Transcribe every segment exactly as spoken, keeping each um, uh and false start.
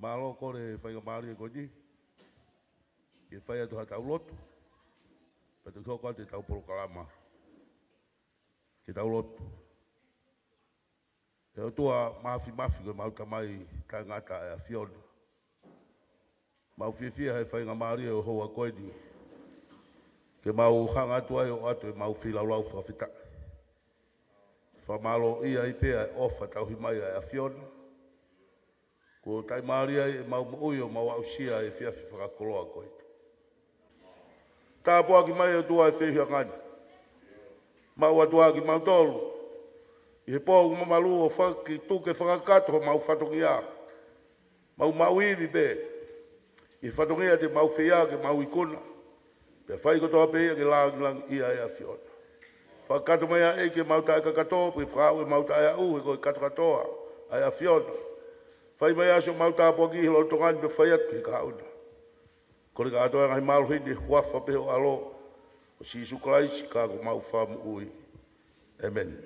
Mālō, kole faingamālie ko eni ke fai atu haʻatau lotu, pea toki hoko atu ʻetau polokalama. Ke tau lotu. ʻE ʻOtua Māfimafi, ko ʻemau Tamai taʻengata ʻa e ʻAfiona, mau fiefia he faingamālie ʻo e houa ko eni ke mau hanga atu ai ʻo ʻoatu ʻemau feilaulau fakafetaʻi, fakamālōʻia ai pē ʻa e ʻofa tauhi mai ʻa e ʻAfiona. Kuo taʻimālie ai ʻemau moʻui ʻo mau aʻusia ʻa e efiafi fakakoloa ko eni. Tāpuaki mai ʻOtua ʻa e feohiʻanga ni. Mau ʻoatu ʻa kimautolu ʻi he pō kuo mamalu ʻo fakatuku fakakakato homau fatongia. Mau maʻu ivi pē ʻi he fatongia te mau feia ke mau ikuna, pea fai kotoa pē ia ke langilangiʻia ʻa e ʻAfiona. Fakakakato mai ʻa e ʻEiki ʻemau taʻekakato, pea fakaʻau ʻemau taʻeaʻu, he ko e katokatoa ʻa e ʻAfiona. Fai mai ʻa siʻomau tāpuaki he lolotonga ni, pea fai atu ki he kahaʻu na. Kole kātoa e ngaahi mālohi ni ʻi he huafa pē ho ʻAlo ko Sīsū Kalaisi ko homau Fakamoʻui. ʻĒmeni.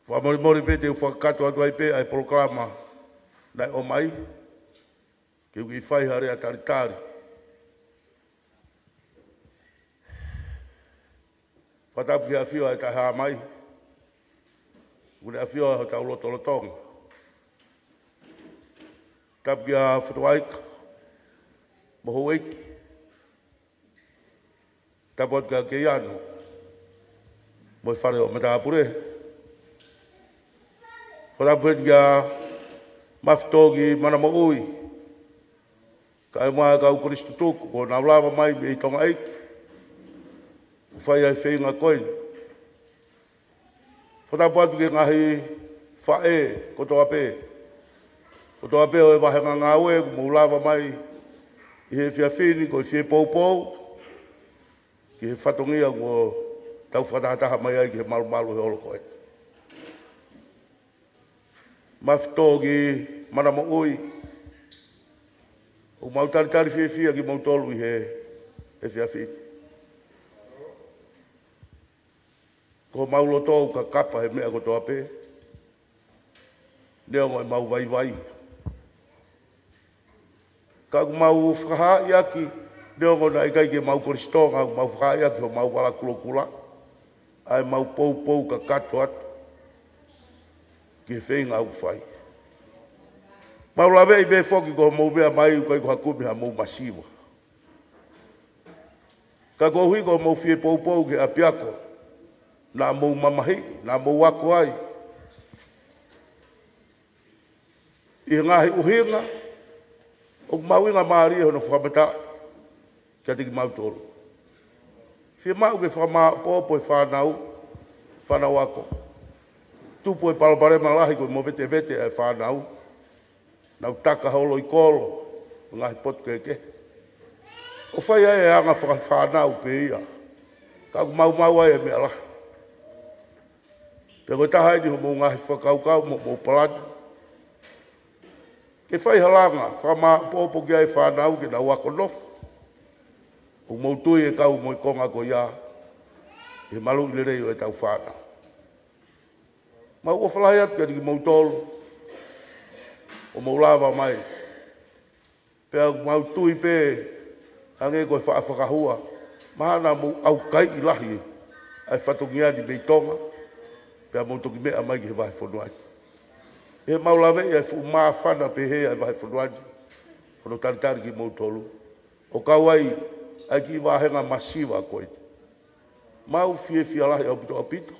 Fakamolemole pē te u fakakakato atu ai pē ʻa e polokalama naʻe ʻomai, ke u kiʻi fai ha lea talitali. Fakatapu ki he ʻafio ʻa e Taʻehāmai, ʻoku ne ʻafio ʻi hotau lotolotonga. Tapu kia Fotuaika mo houʻeiki. Tapu atu kia Keiano mo e fale ʻo e matāpule. Fakatapu heni kia Mafitoki Manamoʻui, kae ʻumaʻā e kau kolisi tutuku kuo nau lava mai mei Tonga ʻEiki ʻo fai ʻa e feinga ko eni. Fakatapu atu ki he ngaahi faʻē kotoa pē, kotoa pē ʻo e vahenga ngāue kuo mou lava mai ʻi he efiafi ni, ko e fie poupou ki he fatongia kuo tau fakatahataha mai ai ki he malumalu he ʻaho ko eni. Mafitoki Manamoʻui, ʻoku mau talitali fiefia kimoutolu ʻi he efiafi ni. Ko homau loto ʻoku kakapa he meʻa kotoa pē, neongo ʻemau vaivai. Ka ʻoku mau fakahaaʻi ʻaki, neongo naʻe ʻikai ke mau kolisi Tonga, ʻoku mau fakahaaʻi ʻaki homau vala kulokula ʻa ʻemau poupou kakato atu ki he feinga ʻoku fai. Mau laveʻi pē foki ko hoʻomou meʻa mai ʻoku ʻikai ko ha kumi haʻamou masiva. Ka koeʻuhi ko hoʻomou fie poupou ki he ʻapiako naʻa mou mamahiʻi, naʻa mou ako ai ʻi he ngaahi ʻuhinga, ʻoku mahuʻingamālie hono fakamatala kiate kimautolu. Fiemaʻu ke fakamāʻopoʻopo e fānau, fānau ako. Tupu e palopalema lahi ko e movetevete ʻa e fānau. Nau taka holo ʻi kolo, ngaahi potu kehekehe. ʻO fai ai e anga fakafānau pē ia. Ka ʻoku maumau ai e meʻa lahi. Pea ko e taha eni hoʻomou ngaahi fakakaukau mo hoʻomou palani ke fai ha langa fakamāʻopoʻopo ki ai e fānau ke nau ako nofo. ʻOku mou tui e kau mo e konga ko ia ʻi he maluʻi lelei ʻo ʻetau fānau. Mau ʻofa lahi atu kiate kimoutolu ʻoku mou lava mai. Pea mau tui pē, hangē ko e faʻa fakahua, mahalo naʻa mou ʻaukaiʻi lahi ʻa e fatongia ni mei Tonga, pea mou toki meʻa mai ki he vahefonua ni. ʻE mau laveʻi ʻa e fuʻu māfana pehē ʻa e vahefonua ni, hono talitali kimoutolu, ʻo kau ai ʻa e kiʻi vāhenga masiva ko eni. Mau fiefia lahi ʻaupito ʻaupito,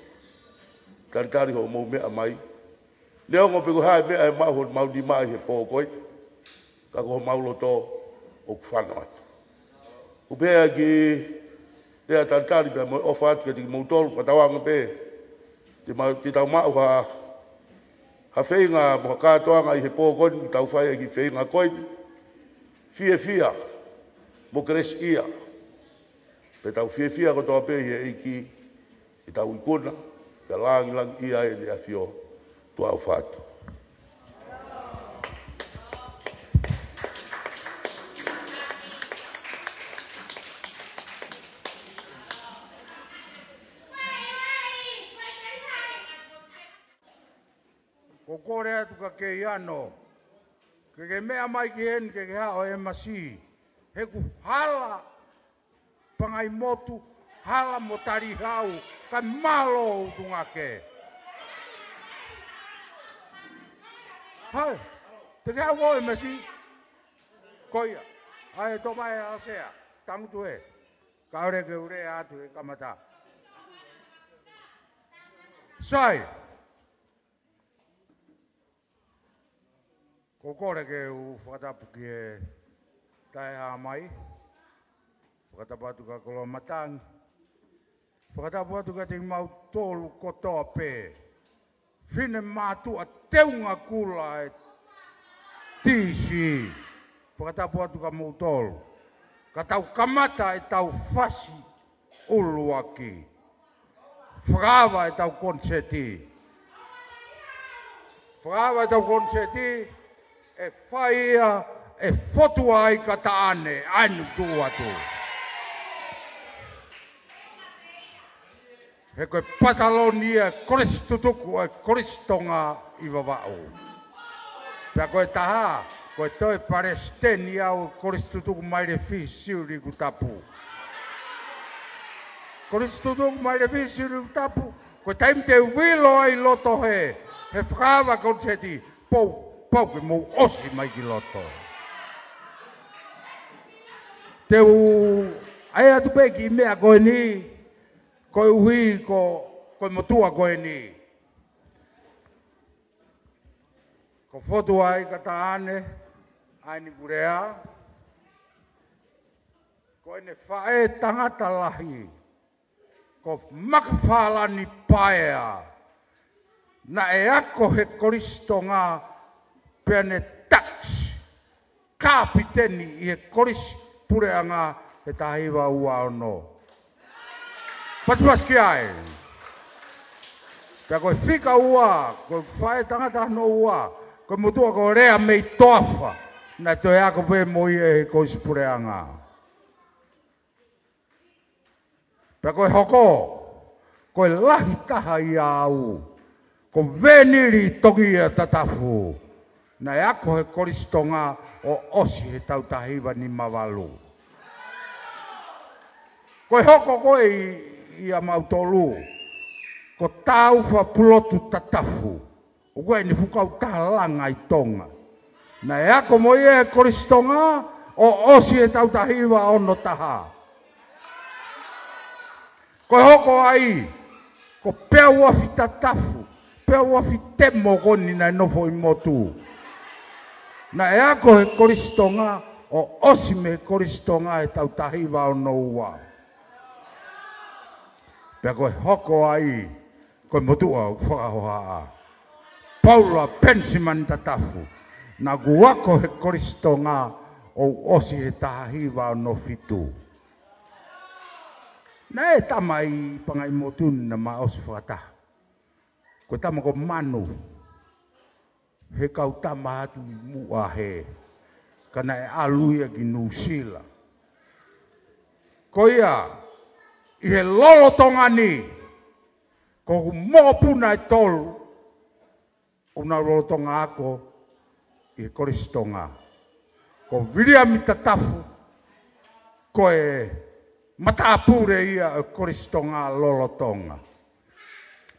talitali hoʻomou meʻa mai. Neongo pe ko e hā e meʻa ʻe maʻu homau nima ʻi he pō ko eni, ka ko homau loto ʻoku fano atu. ʻOku pehē ʻa e kiʻi lea talitali pea mo e ʻofa atu kiate kimoutolu, fakatauange pē te mau, te tau maʻu ha, ha feinga mo ha kātoanga ʻi he pō ko eni, tau fai ʻa e kiʻi feinga ko eni. Fiefia mo kelesiʻia. Pea tau fiefia kotoa pē ʻi he ʻEiki, ʻi heʻetau ikuna, pea langilangiʻia ai ʻEne ʻAfio. Tuʻa ʻofa atu. ʻOku ou kole atu kia Keiano, ke ke meʻa mai ki heni ke ke haʻu ʻo M C. He ʻoku hala Pangaimotu, hala mo Talihau, kae mālō ʻutunga ke. Hai, te ke haʻu ʻo M C. Ko ia, ʻai ʻe Toma ʻa e sea, tangutu ē. Kae ʻoua ke u lea atu he kamata. Sai. ʻOku ou kole ke u fakatapu ki he taʻehāmai. Fakatapu atu kia Koloamatangi. Fakatapu atu kiate kimautolu kotoa pē. Finemātuʻa teunga kula ʻe T C. Fakatapu atu kia moutolu. Ka tau kamata ʻetau fasi ʻuluaki. Fakaava ʻetau koniseti. Fakaava ʻetau koniseti, ʻe fai ia ʻe Fotuaika Taʻane, ʻa eni ʻoku tuʻu atu. He ko e pataloni ia ʻo e Kolisi Tutuku ʻo e Kolisi Tonga ʻi Vavaʻu. Pea ko e taha, ko e toe palesiteni au ʻo e Kolisi Tutuku Mailefihi Siuʻilikutapu. Kolisi Tutuku Mailefihi Siuʻilikutapu, ko e taimi te u ʻilo ai loto hē, he fakaava koniseti, pau, pau ke mou ʻosi mai ki loto. Te u ʻai atu pē kiʻi meʻa ko eni, koeʻuhi ko, ko e motuʻa ko eni. Ko Fotuaika Taʻane, ʻa eni ʻoku lea, ko ʻene faʻē tangata lahi, ko Makafalani Paea, naʻe ako he Kolisi Tonga pea ne takisi kapiteni ʻi he Kolisi Puleʻanga he taha hiva ua ono. Pasipasi ki ai. Pea ko e fika ua, ko e faʻē tangata hono ua, ko e motuʻa ko Leameitoafa, naʻe toe ako pē mo ia he Kolisi Puleʻanga. Pea ko e hoko, ko e lahi taha ʻia au, ko Venili Tongia Tatafu, naʻe ako he Kolisi Tonga ʻo ʻosi he taʻu taha hiva nima valu. Ko e hoko ko ē ʻi, ʻia mautolu, ko Taufa Pulotu Tatafu, ʻoku ʻi ai ʻene fuʻu kautaha langa ʻi Tonga. Naʻe ako mo ia he Kolisi Tonga ʻo ʻosi he taʻu taha hiva ono taha. Ko e hoko ai, ko Peauafi Tatafu, Peauafi Temo ko eni naʻe nofo ʻi motu. Naʻe ako he Kolisi Tonga ʻo ʻosi mei he Kolisi Tonga he taʻu taha hiva ono ua. Pea ko e hoko ai, ko e motuʻa ʻoku fakahohaʻa, Paula Penisimani Tatafu, naʻá ku ako he Kolisi Tonga ʻo ʻosi he taha hiva ono fitu. Naʻe tama ʻi Pangaimotu ni naʻá ma ʻosi fakataha. Ko e tama ko Manu. He kau tama atu ʻi muʻa hē, ka naʻe ʻalu ia ki Nuʻusila. Ko ia, ʻi he lolotonga ni, ko hoku mokopuna ʻe tolu, ʻoku nau lolotonga ako ʻi he Kolisi Tonga. Ko Viliami Tatafu, ko e matāpule ia ʻo e Kolisi Tonga lolotonga.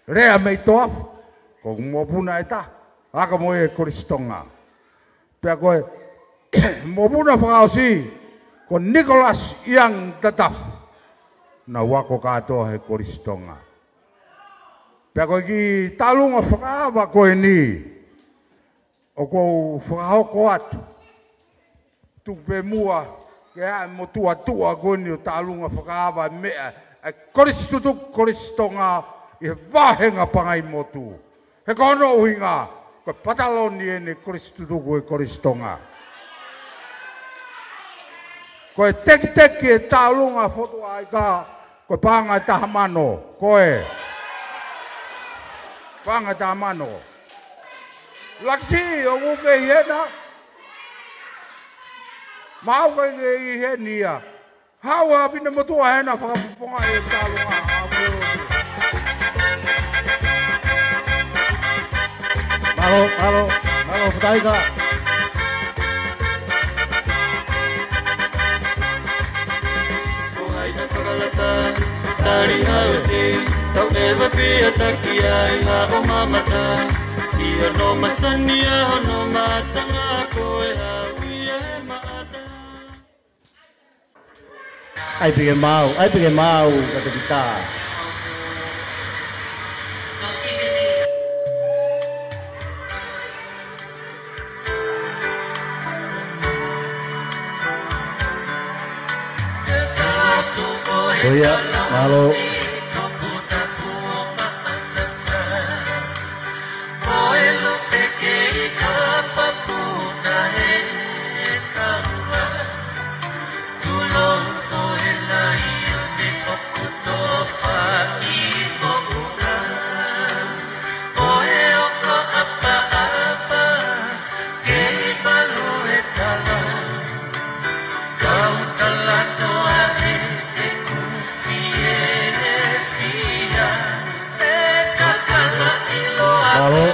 Leameitoafa, ko hoku mokopuna ʻe taha, ako mo ia he Kolisi Tonga. Pea ko e mokopuna fakaʻosi, ko Nicholas Young Tatafu, naʻá ku ako kātoa he Kolisi Tonga. Pea ko e kiʻi taʻalunga fakaava ko eni, ʻoku ou fakahoko atu. Tuku pē muʻa, ke ʻai mo tuʻa tuʻa ko eni ʻo taʻalunga fakaava e meʻa, ʻa e Kolisi Tutuku Kolisi Tonga ʻi he vāhenga Pangaimotu. He ko hono ʻuhinga, ko e pataloni eni Kolisi Tutuku ʻo e Kolisi Tonga. Ko e tekiteki e taʻalunga Fotuaika, ko e paʻanga ʻe taha mano, ko e. Paʻanga ʻe taha mano. Lakisi, ʻoku ke ʻi hena? Mau ke ke ʻi heni ia. Haʻu ʻa Finemotuʻa hena fakapoponga e taʻalunga. Mālō, mālō, mālō, Futa Ika. Ko hai ʻa Fakalata, tali haʻo tei, tau ʻeva pea taki ai haʻo mamata. ʻI hono masani ʻa hono mātanga ko e hau ia he maʻata. ʻAi pē ke maau, ʻai pē ke maau, ka te kita. Ko ia, mālō. Ko e lupe kei ka papu na he kaua. Tulou ko e lai ʻo te ʻoku tofa ʻi moʻunga. Ko e ongo ʻapaʻapa kei malu e tala. Kau talanoa ʻe te ku fiefia. Mālō.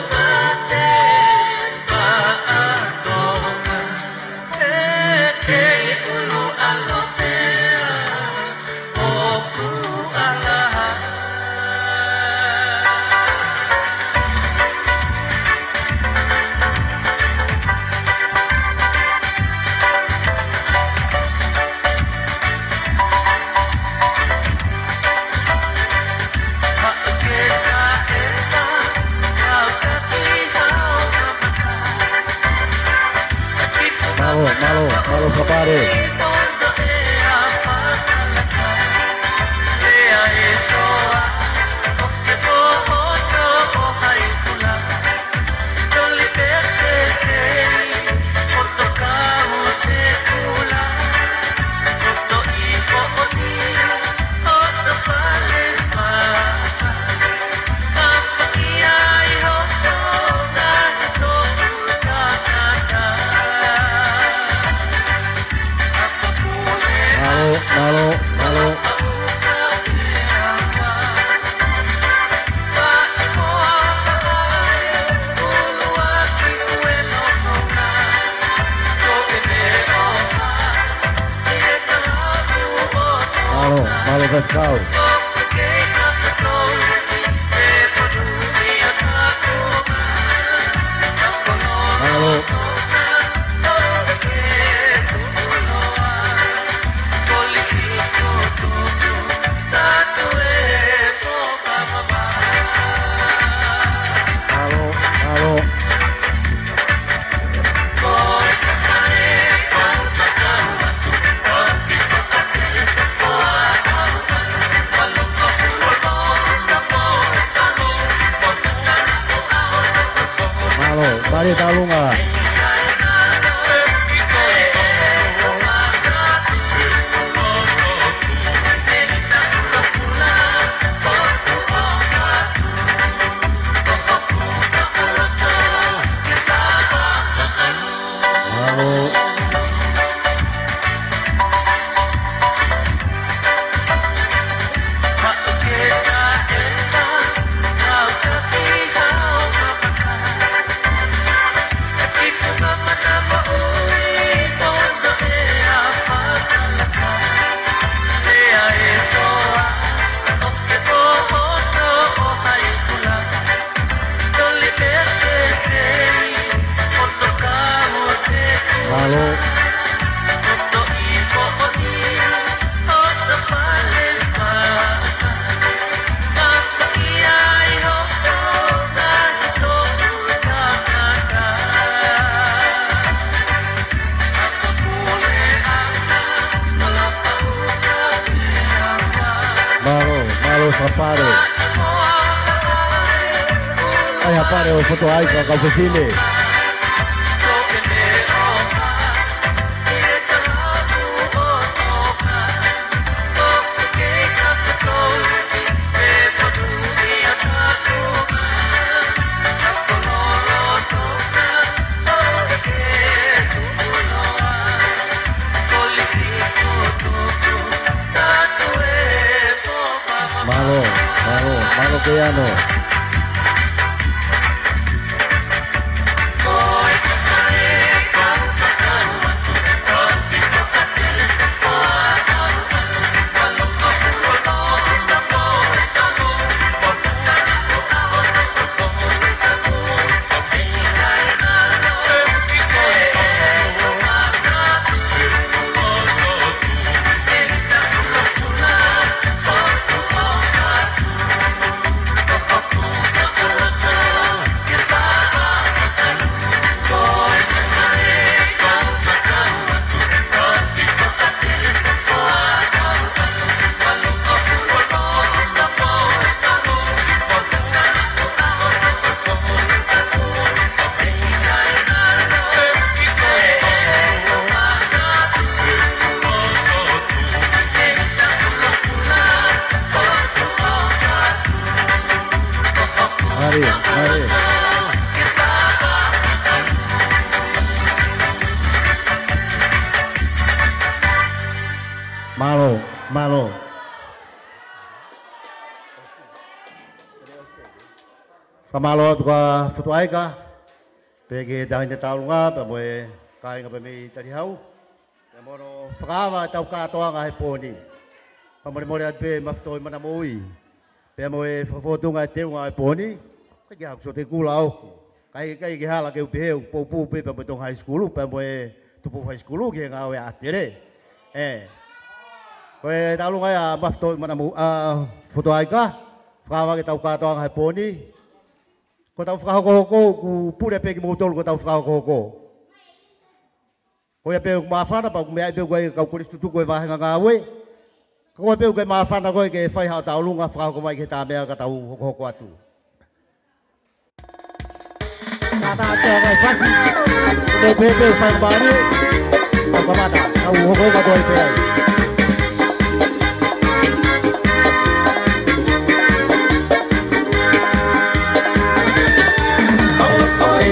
Mālō, mālō, mālō, Papare. Mālō, mālō, mālō. Mālō, mālō, Faifekau. Mālō. Mālō, mālō. Mālō, Pale Talunga. Mālō. Mālō. Mālō, mālō, Papare. ʻAi ha pale ʻo Foto Ai ka kau fefine. Mālō, mālō, mālō Keano. ʻIo, mālō. Mālō, mālō. Fakamālō atu kia Fotu ʻAika, pea ki he Taʻahine Taʻolunga, pea mo e kāinga pea mei Talihau. Pea mo hono fakaava ʻetau kātoanga he pō ni. Fakamolemole atu pē Mafutoi Manamoui. Pea mo e fakafōtunga e teunga e pō ni. ʻIkai ke haku sote kula ʻoku. ʻIkai, ʻikai ke hala ke u pehē ʻoku poupou pē pea mo Tonga High School, pea mo e Tupou High School ki he ngāue ʻātele. ʻE. Ko e Taʻolunga ia Mafutoi Manamoui, ʻa, Fotu ʻAika. Fakaava ʻetau kātoanga he pō ni. Ko ʻetau fakahokohoko, ʻoku pule pē kimoutolu ko ʻetau fakahokohoko. Ko ia pē ʻoku māfana, pea ʻoku meaʻi pē ʻoku ʻi ai e kau kolisi tutuku he vāhenga ngāue. Ka ko ia pē ʻoku ʻikai māfana koe ke fai haʻo taʻolunga, fakahoko mai ki he Taʻamea ka tau hokohoko atu. Nā, nā, te anga e fasi. Te pē pē fai mālie. Tau kamata, tau hokohoko atu ai pē ai.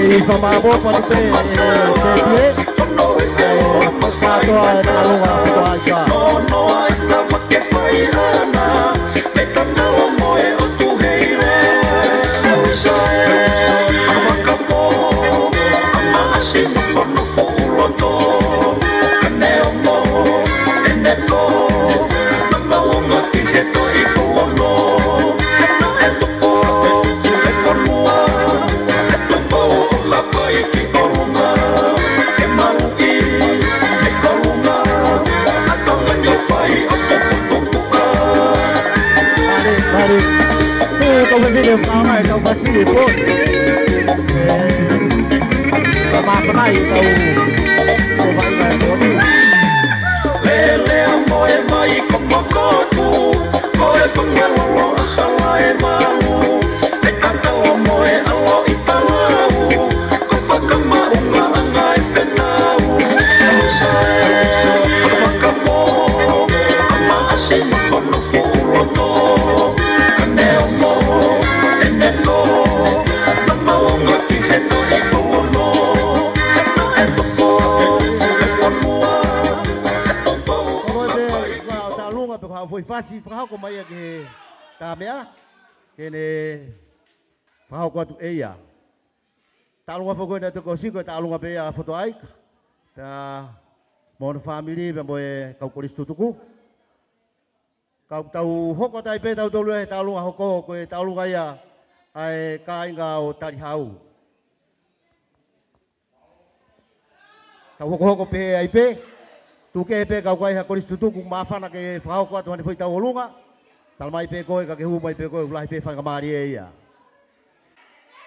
ʻI he fakamālō atu pē, ʻe, Tēpie. ʻE, kātoa e taʻolunga, kātoa ʻAika. Mālō, mālō. Pē kau fefine, kau mai, kau fasi e pō. ʻE, kau māfana ʻi kau, kau mai, mai, kau mai. Lele a moe mai ko Mokotu, ko e fanga lolo a hala e malu. Te ata o moe alo i Palau, ko fakamaunga anga e fenau. Fakamo, ama asi ma kono fuʻu loto. Kane o mo, ene to, na maunga ki he to i kono. He to e to po, e fonua, e to po. Ko e te, kua o taʻolunga pe kua foʻi fasi, fakahoko mai ia ki he Taʻamea. Ke ne fakahoko atu ʻe ia. Taʻolunga foki ko ena te ko siko, taʻolunga pē ia Fotu ʻAika. Pea mo hono fāmili, pea mo e kau kolisi tutuku. Kau tau hoko atu ai pē tautolu e taʻolunga hoko, ko e taʻolunga ia ʻa e kāinga ʻo Talihau. Tau hokohoko pē ai pē. Tuku kehe pē kau kai ha kolisi tutuku māfana ke fakahoko atu haʻane foʻi tauʻolunga. Tala mai pē koe, ka ke hū mai pē koe, ʻoku lahi pē faingamālie ia.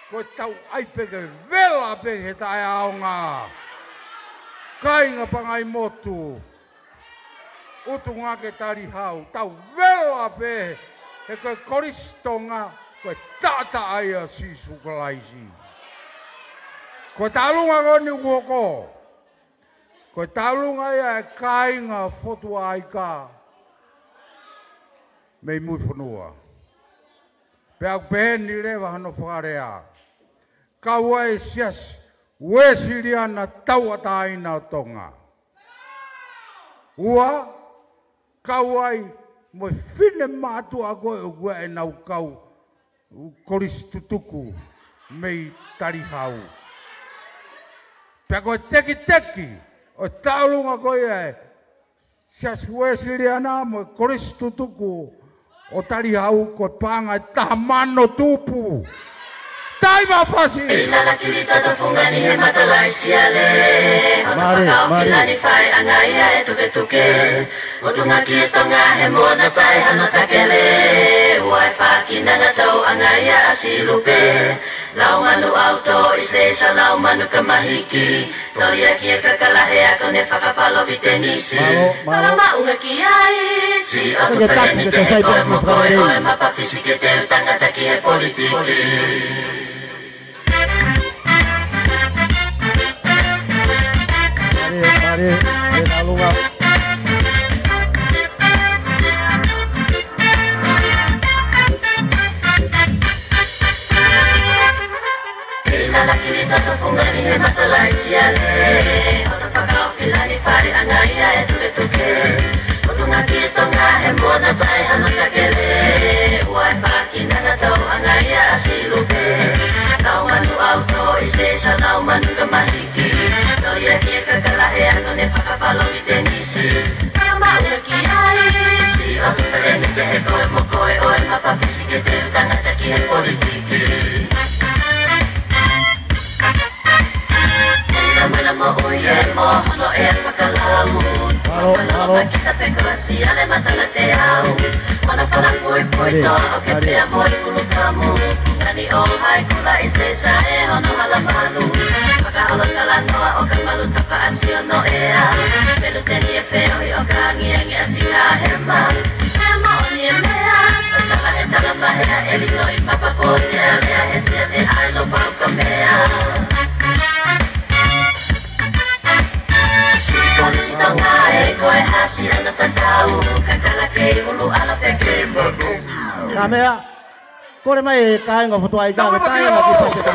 Ko e tau ai pē ke vela pē he taʻeʻaonga. Kāinga Pangaimotu. ʻUtunga ki Talihau, tau vela pē, he ko e Kolisi Tonga, ko e taʻataʻa ia ʻa Sīsū Kalaisi. Ko e taʻolunga ko eni ʻoku hoko, ko e taʻolunga ia e kāinga Fotu ʻAika mei Muifonua. Pea ʻoku peheni leva hano fakalea. Kau ai e Siasi Uēsiliana Tauʻatāina ʻo Tonga. Ua, kau ai mo e finemātuʻa ko ē ʻoku ʻi ai ʻenau kau kolisi tutuku mei Talihau. Pea ko e tekiteki ʻo e taʻolunga ko ia e Siasi Uēsiliana mo e kolisi tutuku ʻo Talihau ko e paʻanga ʻe taha mano tupu. Taima fasi. ʻI lala kili tata fungani he mata laisiale. Hono mālie, fakao mālie. Filani fai anga ia e tuketuke. ʻUtunga ki Tonga he mona tai hano takele. Ua e fākinanga tau anga ia ʻa Silupe. Lau manu ʻauto i se isa lau manu kamahiki. Toli ʻaki e kakala he ako ne fakapalo vitenisi. Mālō, mālō. Kala maunga ki ai, si o tu fele ni te he koe mo koe, ʻo e mapa fisi ke te u tangata ki he politiki. Mālie, mālie, e taʻolunga. Ia lē, hono fakaʻofi lani fale ʻanga ia e tuketuke. Utunga ki Tonga he mona tai hano takele. Ua e faki nana tau ʻanga ia ʻa Silupe. Nau manu ʻauto i se sa nau manu ka mahiki. Nau ia ki e kakala he ano ne fakapalo ki tenisi. Ka maʻu e ki ai. Si o tu fale ni ke he koe mo koe ʻo e mapa fisi ke te tangata ki he politiki. Mālō, mālō. Ka meʻa, kole mai e kāinga Fotuaʻika, ke kāinga ki Pasifika.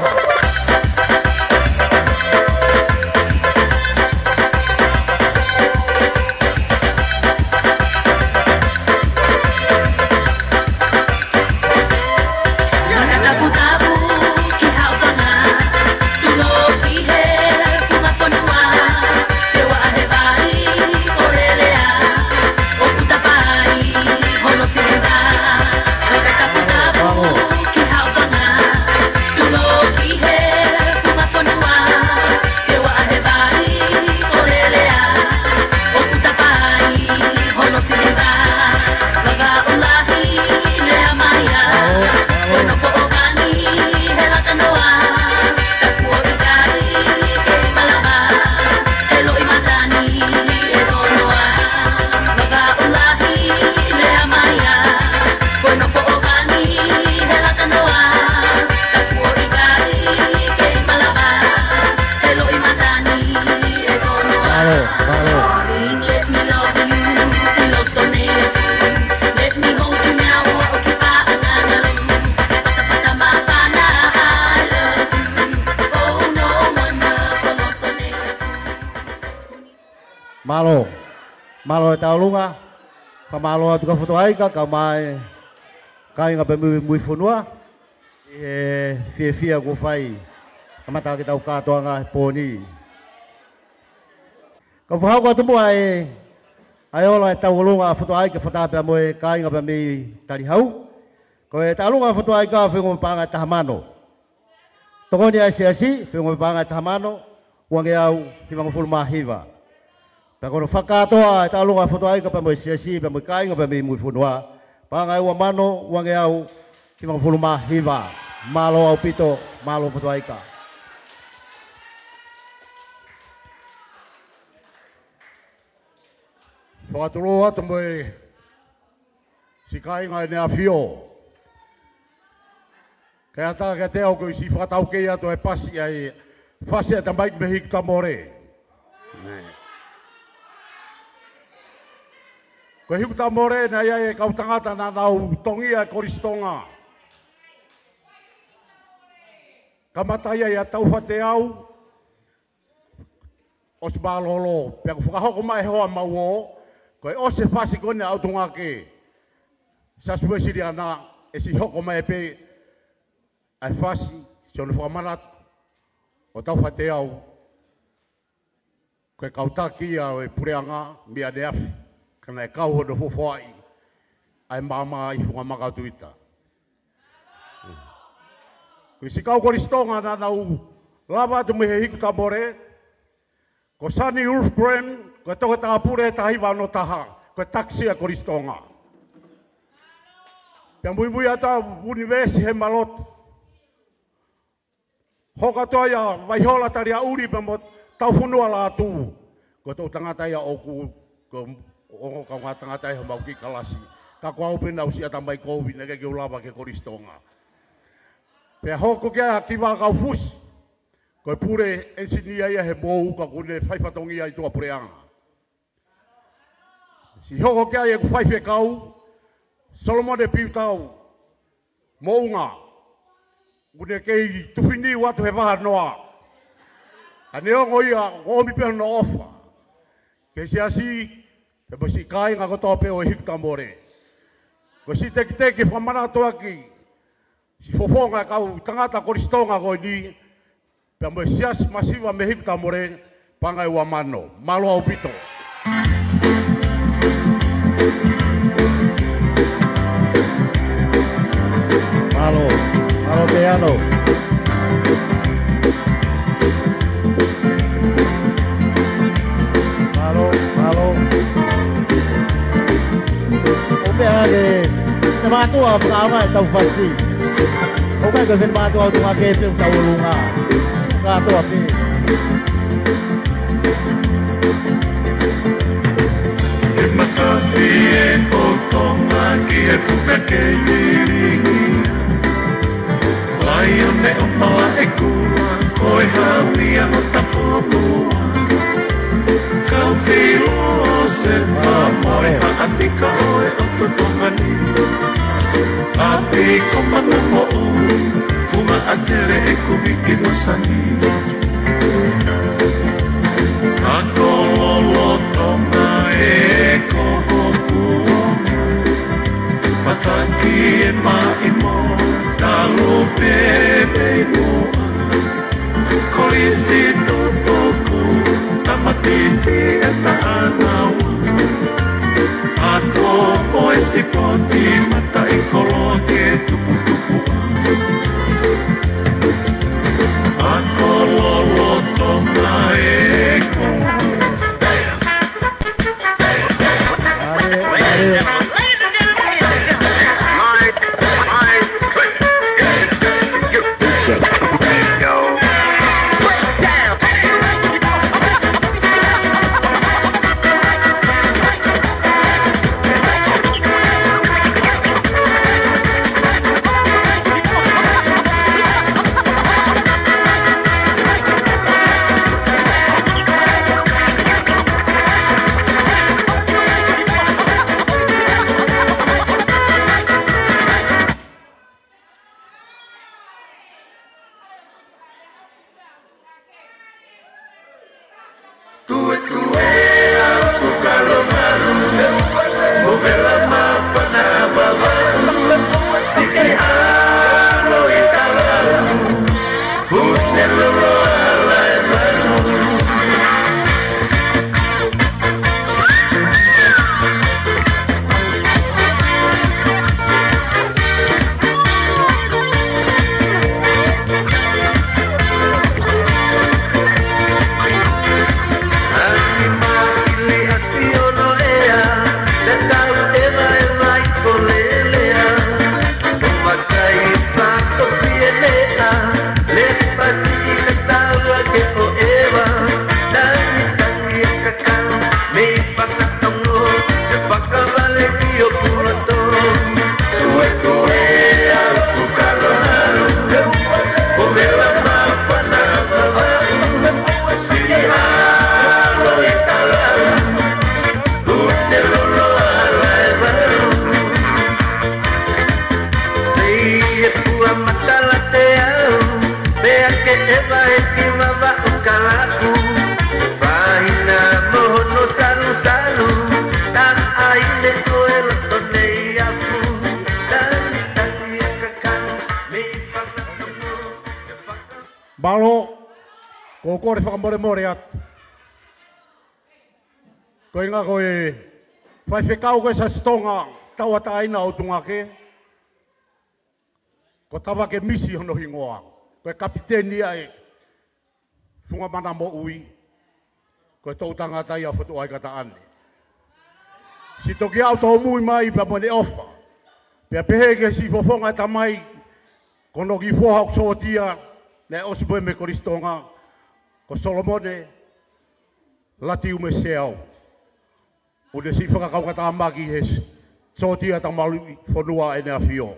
Mālō. Mālō e tauʻolunga. Fakamālō atu kia Fotuaʻika, kae ʻumaʻā e kāinga pē mui, mui fonua. ʻI he fiefia kuo fai, kamata ke tau kātoanga he pō ni. Kau fakahoko atu muʻa e, ʻa e ola e tauʻolunga ʻa Fotuaʻika fakataha pea mo e kāinga pea mei Talihau. Ko e tauʻolunga ʻa Fotuaʻika fengo paʻanga ʻe taha mano. Tokoni ʻa e siasi, fengo paʻanga ʻe taha mano, uangeau hivangofulu mā hiva. Pea ko hono fakakātoa e tauʻolunga ʻa Fotuaʻika pea mo e siasi, pea mo e kāinga pea mei mui fonua, paʻanga ʻe ua mano, uangeau hivangofulu mā hiva. Mālō ʻaupito, mālō Fotuaʻika. Fakatulou atu mo e siʻi kāinga ʻEne ʻAfio. Kae ʻatā kiate au ko e siʻi fakataukei atu e pasi ʻa e fasi ʻa e tamaiki mei Hiku Tamore. Ko e Hiku Tamore naʻe ʻi ai e kau tangata naʻa nau tongia e Kolisi Tonga. Kamata ia ʻia Taufateau, ʻosi mālōlō, pea kuo fakahoko mai he hoa mauō, ko e ʻosi e fasi ko eni ʻa ʻUtungake, Siasi Uēsiliana, ʻe siʻi hoko mai pē ʻa e fasi, siʻono fakamanatu ʻo Taufateau, ko e kau taki ia ʻo e puleʻanga mei ʻaneafi, ka naʻe kau hono fuofuaʻi ʻa e maama ʻi he funga maka ʻo Tuita. Ko e siʻi kau Kolisi Tonga naʻa nau lava atu mei he Hiku Tamore, ko Sani Ulf Graham, ko e toketā pule ʻe taha hiva ono taha, ko e taki sia Kolisi Tonga. Pea muimui atu ʻa Univesi Hemalotu. Hoko atu ai ʻa Vaihola Taliaʻuli pea mo Taufunua Lātū. Ko e toʻu tangata ia ʻoku, ko e ongo kaungā tangata ia homau kiʻi kalasi. Ka ko au pē naʻa ku siʻi ʻatamai kovi naʻe ʻikai ke u lava ki he Kolisi Tonga. Pea hoko ki ai ʻa Kiva Kaufusi. Ko e pule ʻenisinia ia he mou ka kuo ne fai fatongia ʻi tuʻapuleʻanga. Siʻi hoko ki ai ʻeku faifekau, Solomone Piutau Moʻunga. Kuo ne kei tufi niu atu he vahanoa. Ka neongo ia, ʻoku ʻomi pē hono ʻofa ki he siasi, pea mo e siʻi kāinga kotoa pē ʻo e Hiku Tamole. Ko e siʻi tekiteki fakamanatu ʻaki siʻi fofonga e kau tangata Kolisi Tonga ko eni, pea mo e siasi masiva mei Hiku Tamole, paʻanga ʻe ua mano. Mālō ʻaupito. Mālō, mālō Teano. Mālō, mālō. ʻO pehē ke, ke mātuʻa ʻo fakaava e tau fasi. ʻOku ʻikai ko e feni mātuʻa ʻo tunga ke pē ʻo tau ʻolunga. Kātoa pē. He matafi e ʻo Tonga ki he fuka kei lilingi. Laione ʻo Malaʻekula, ko e haumia ʻo Tafomoa. Kau filōsefa mo e haʻatika ʻo e ʻotu Tonga ni. ʻApi ko Manamoʻui, funga ʻa Tele e kumi ki Mosani. Ako lolotonga e ko hoku ongo. Fataki e maʻimoa, talu pē mei muʻa. Kolisi tutuku, tamatisi e taʻanaua. Ako mo e sipoti, mataʻikoloa ke tuputupu. Ako lolotonga e ko. Tuʻe, tuʻe, ʻa ʻoku kalo malu, mo vela mafana vavaʻu, siʻi ʻalo ʻi talaʻu, hune lolo ala e malu. Pea ke ʻeva e ki Vavaʻu kalapu, fahina mo hono salusalu, taʻaine ko e loto nei afu, talitali e kakano, mei fakatonga, e faka- Mālō, ko e kole fakamolemole atu. Ko e ʻuhinga ko e faifekau ko e Siasi Tonga, tauʻatāina ʻo Tungake. Ko Tavake Misi hono hingoa. Ko e kapiteni ia e Funga Manamoʻui. Ko e toʻutangata ia ʻo Fotu ʻAi Kataʻane. Siʻi toki aʻu tōmui mai pea mo ʻene ʻofa. Pea pehē ki he siʻi fofonga e tamai, ko hono kiʻi foha ʻoku sōtia, naʻe ʻosi pē mei Kolisi Tonga, ko Solomone Lātiu Mesiau. ʻOku ne siʻi fakakaukatāmaki he sōtia tamaluʻi fonua ʻEne ʻAfio.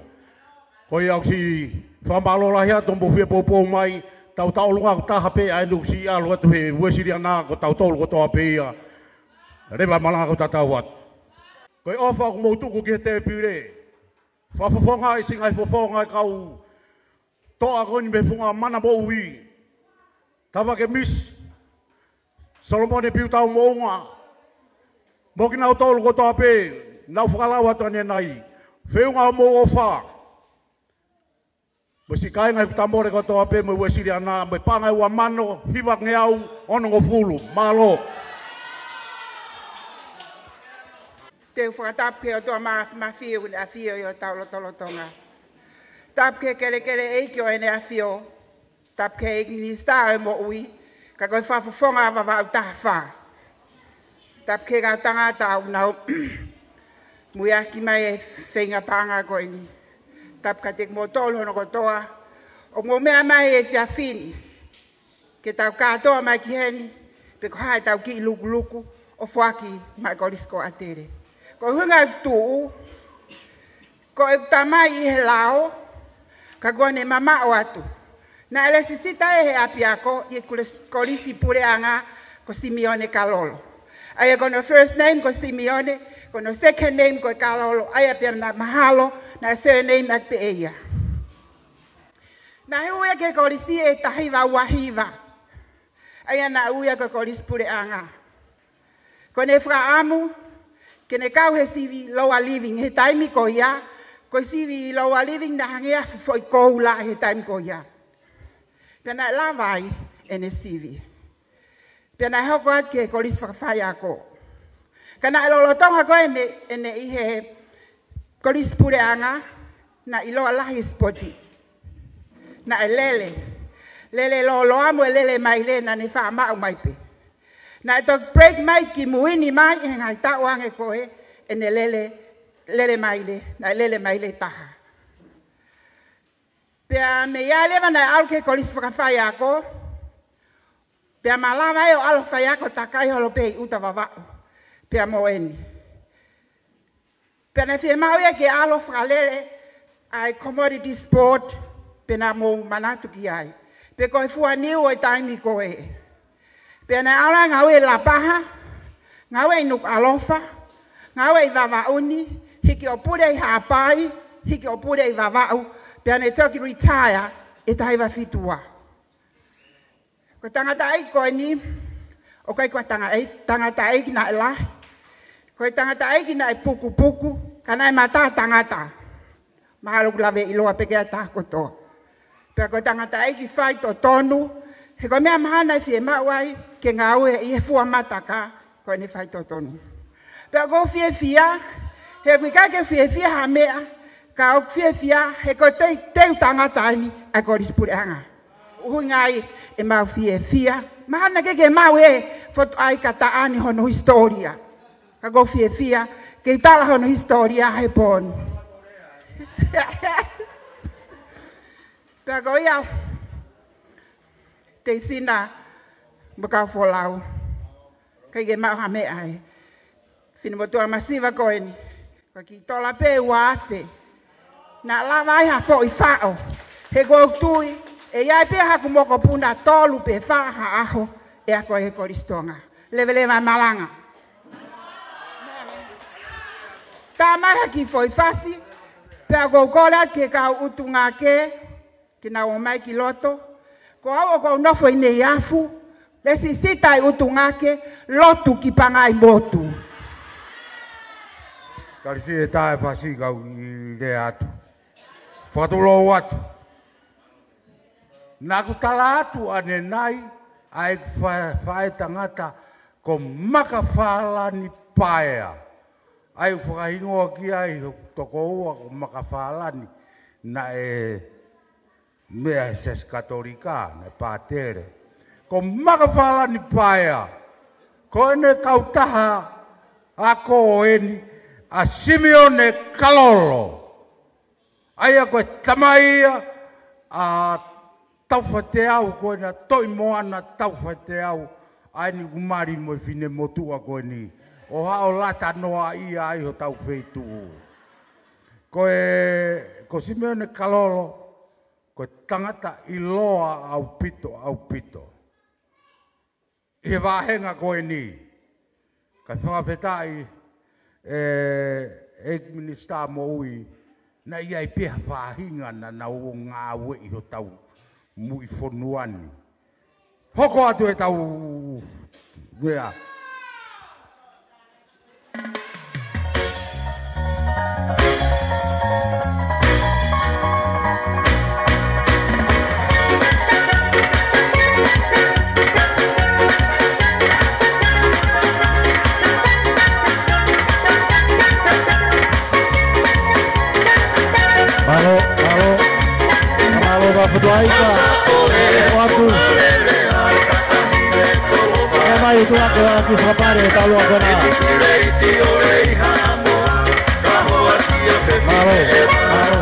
Ko ia ʻoku siʻi fakamālō lahi atu hoʻomou fie poupou mai, tau tauʻolunga ʻoku taha pē ʻa eni ʻoku siʻi ʻalu atu he Uēsiliana ko tautolu kotoa pē ia. Leva malanga ko tatau atu. Ko e ʻofa ʻoku mou tuku ki he tēpile. Fakafofongaʻi siʻi ngaahi fofonga e kau toʻa ko eni mei Funga Manamoʻui. Tavake Misi, Solomone Piutau Moʻunga, mo kinautolu kotoa pē naʻa ku fakalau atu ʻanenai. Feʻunga hoʻomou ʻofa mo e siʻi kāinga ʻi Tamole kotoa pē, mo e Uēsiliana, mo e paʻanga ʻe ua mano hivangeau onongofulu. Mālō. Te u fakatapu ki he ʻOtua Māfimafi ʻoku ne ʻafio ʻi hotau lotolotonga. Tapu ki he kelekele ʻeiki ʻo ʻEne ʻAfio. Tapu ki he ʻEiki Minisitā ʻo e Moʻui, ka ko e Fakafofonga Vavaʻu Taha Fā. Tapu ki he kau tangata ʻoku nau muiaki mai e feinga paʻanga ko eni. Tapu kiate kimoutolu hono kotoa ʻoku mou meʻa mai he efiafi ni, ke tau kātoa mai ki heni, pe ko e hā ʻetau kiʻi lukuluku ʻo foaki maʻá e Kolisi ko ʻAtele. Ko e ʻuhinga ʻeku tuʻu, ko ʻeku tamai ʻi he lao, ka kuo ne mamaʻo atu. Naʻe lēsisita ia he ʻapiako ʻi he Kolisi, Kolisi Puleʻanga ko Simione Kalolo. ʻA ia ko hono first name ko Simione, ko hono second name ko e Kalolo, ʻa ia pea naʻe mahalo naʻe surname ʻaki pē ʻe ia. Naʻe hū ia ki he kolisi ʻi he taha hiva ua hiva. ʻA ia naʻe ui ia ko e Kolisi Puleʻanga. Ko ʻene fakaʻamu ke ne kau he sivi lower living he taimi ko ia, ko e sivi lower living naʻe hangē ha foʻi koula he taimi ko ia. Pea naʻe lava ai ʻene sivi. Pea naʻe hoko atu ki he Kolisi Fakafaiako. Ka naʻe lolotonga ko ē ʻene, ʻene ʻi he Kolisi Puleʻanga, naʻe ʻiloa lahi e sipoti. Naʻe lele. Lele lōloa mo e lele maile naʻá ne faʻa maʻu mai pē. Naʻe toki break mai ki mui ni mai he ngaahi taʻu ange ko ē ʻene lele, lele maile, naʻe lele maile taha. Pea mei ai leva naʻe ʻalu ki he Kolisi Fakafaiako, pea malava ai ʻo ʻalu ʻo faiako takai holo pē ʻi ʻuta Vavaʻu, pea mo eni. Pea naʻe fiemaʻu ia ke ʻalu ʻo fakalele ʻa e commodity sport, pe naʻa mou manatu ki ai. Pe ko e fua niu ʻo e taimi ko ē. Pea naʻe ʻalu ʻo ngāue ʻi Lapaha, ngāue ʻi Nukuʻalofa, ngāue ʻi Vavaʻu ni, hiki ʻo pule ʻi Haʻapai, hiki ʻo pule ʻi Vavaʻu, pea ne toki retire ʻi he taha hiva fitu ua. Ko e tangataʻeiki ko eni, ʻoku ʻikai ko ha tangataʻeiki, tangataʻeiki naʻe lahi. Ko e tangataʻeiki naʻe pukupuku, ka naʻe mata tangata. Mahalo ʻoku lave ʻiloa pē ki ai ʻa e taha kotoa. Pea ko e tangataʻeiki faitotonu, he ko e meʻa mahalo naʻe fiemaʻu ai ke ngāue ʻi he fua mataka, ko ʻene faitotonu. Pea ʻoku ou fiefia, he ʻoku ʻikai ke fiefia ha meʻa, ka ʻoku fiefia, he ko e teu, teu tangata eni ʻa e Kolisi Puleʻanga. ʻUhinga ia ʻemau fiefia, mahalo naʻe ʻikai ke maʻu e fotu ʻai ka taʻani hono hisitōlia. Ka ʻoku ou fiefia ke u tala hono hisitōlia he pō ni. Pea ko ia, Teisina mo e kau folau, ʻikai ke maʻu ha meʻa ʻe he finemotuʻa masiva ko eni. Ko e kiʻi tola pē ua afe. Naʻa lava ai ha foʻi faʻo. He ʻoku ou tui ʻe ʻi ai pē haku mokopuna tolu pe fā ha ʻaho ʻe ako ai he Kolisi Tonga. Leveleva e malanga. Tā mai ha kiʻi foʻi fasi, pea ʻoku ou kole atu ki he kau ʻUtungake, ke nau ō mai ki loto. Ko au ʻoku ou nofo ʻi Neiafu, lēsisita ʻi ʻUtungake, lotu ki Pangaimotu. Tali siʻi e tā e fasi kau ʻi lea atu. Fakatulou atu. Naʻa ku tala atu ʻanenai, ʻa e fa-, faʻē tangata, ko Makafalani Paea. ʻA ia ʻoku fakahingoa ki ai hoku tokoua ko Makafalani, naʻe meʻa he Siasi Katolika, naʻe pātele. Ko Makafalani Paea, ko ʻene kautaha ako eni, ʻa Simione Kalolo. ʻA ia ko e tamai ia ʻa Taufateau, ko ena Toʻimoana Taufateau, ʻa eni ʻoku mali mo e finemotuʻa ko eni, ʻo haʻo lata noa ia ai hotau feituʻu. Ko e, ko Simione Kalolo, ko e tangata ʻiloa ʻaupito, ʻaupito. ʻI he vāhenga ko eni, ka fakafetaʻi, ʻe, ʻEiki Minisitā Moʻui, naʻe ʻi ai pē ha faʻahinga naʻa nau ō ngāueʻi hotau muʻi fonua ni. Hoko atu ʻetau uea. Mālō, mālō. Mālō, Fafutuaika. Hoko atu. Ke mai tu ake ʻa ki fakapale, talo ʻa kona. Mālō, mālō.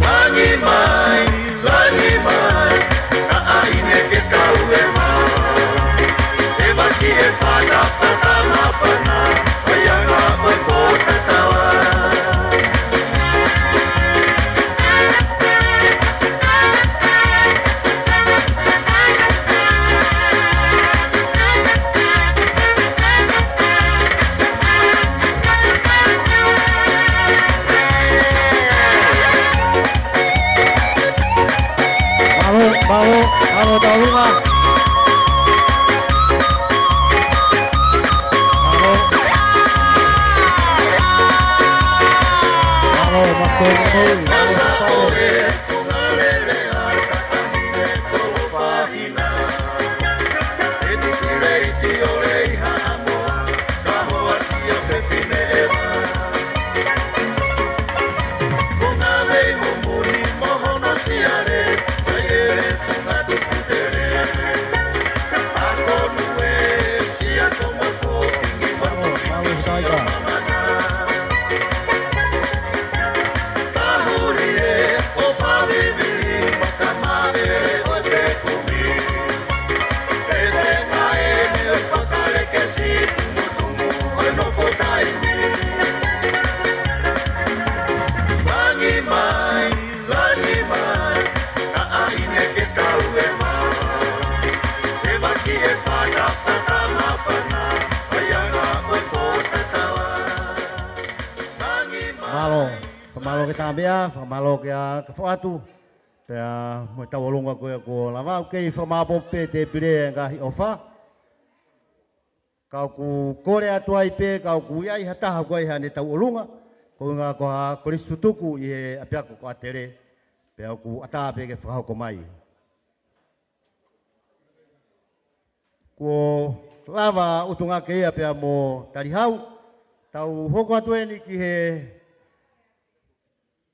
Langi mai, langi mai, ka ʻai ne ke kau e mā. E vaki e fata, fata mafana, ʻai anga ʻo e pō tatawa. Mālō, mālō, mālō, Taulunga. Mālō. Mālō, Mālō, mālō. Langi mai, langi mai, ka ʻai ne ke kau e mā. E vaki e fata, fata mafana, ʻai anga ʻo e pō tatawa. Langi mai. Mālō, fakamālō ki he Tamea, fakamālō ki he Kafoatu. Pea mo e tauʻolunga ko ia kuo lava, ʻoku kei fakamāʻopoʻopo pē tēpile e ngaahi ʻofa. Ka ʻoku kole atu ai pē, ka ʻoku ʻi ai ha taha ʻoku ʻi ai haʻane tauʻolunga, ko e ʻuhinga ko ha kolisi tutuku ʻi he ʻapiako ko ʻAtele, pea ʻoku ʻatā pē ke fakahoko mai. Kuo lava ʻutunga ke ia pea mo Talihau, tau hoko atu eni ki he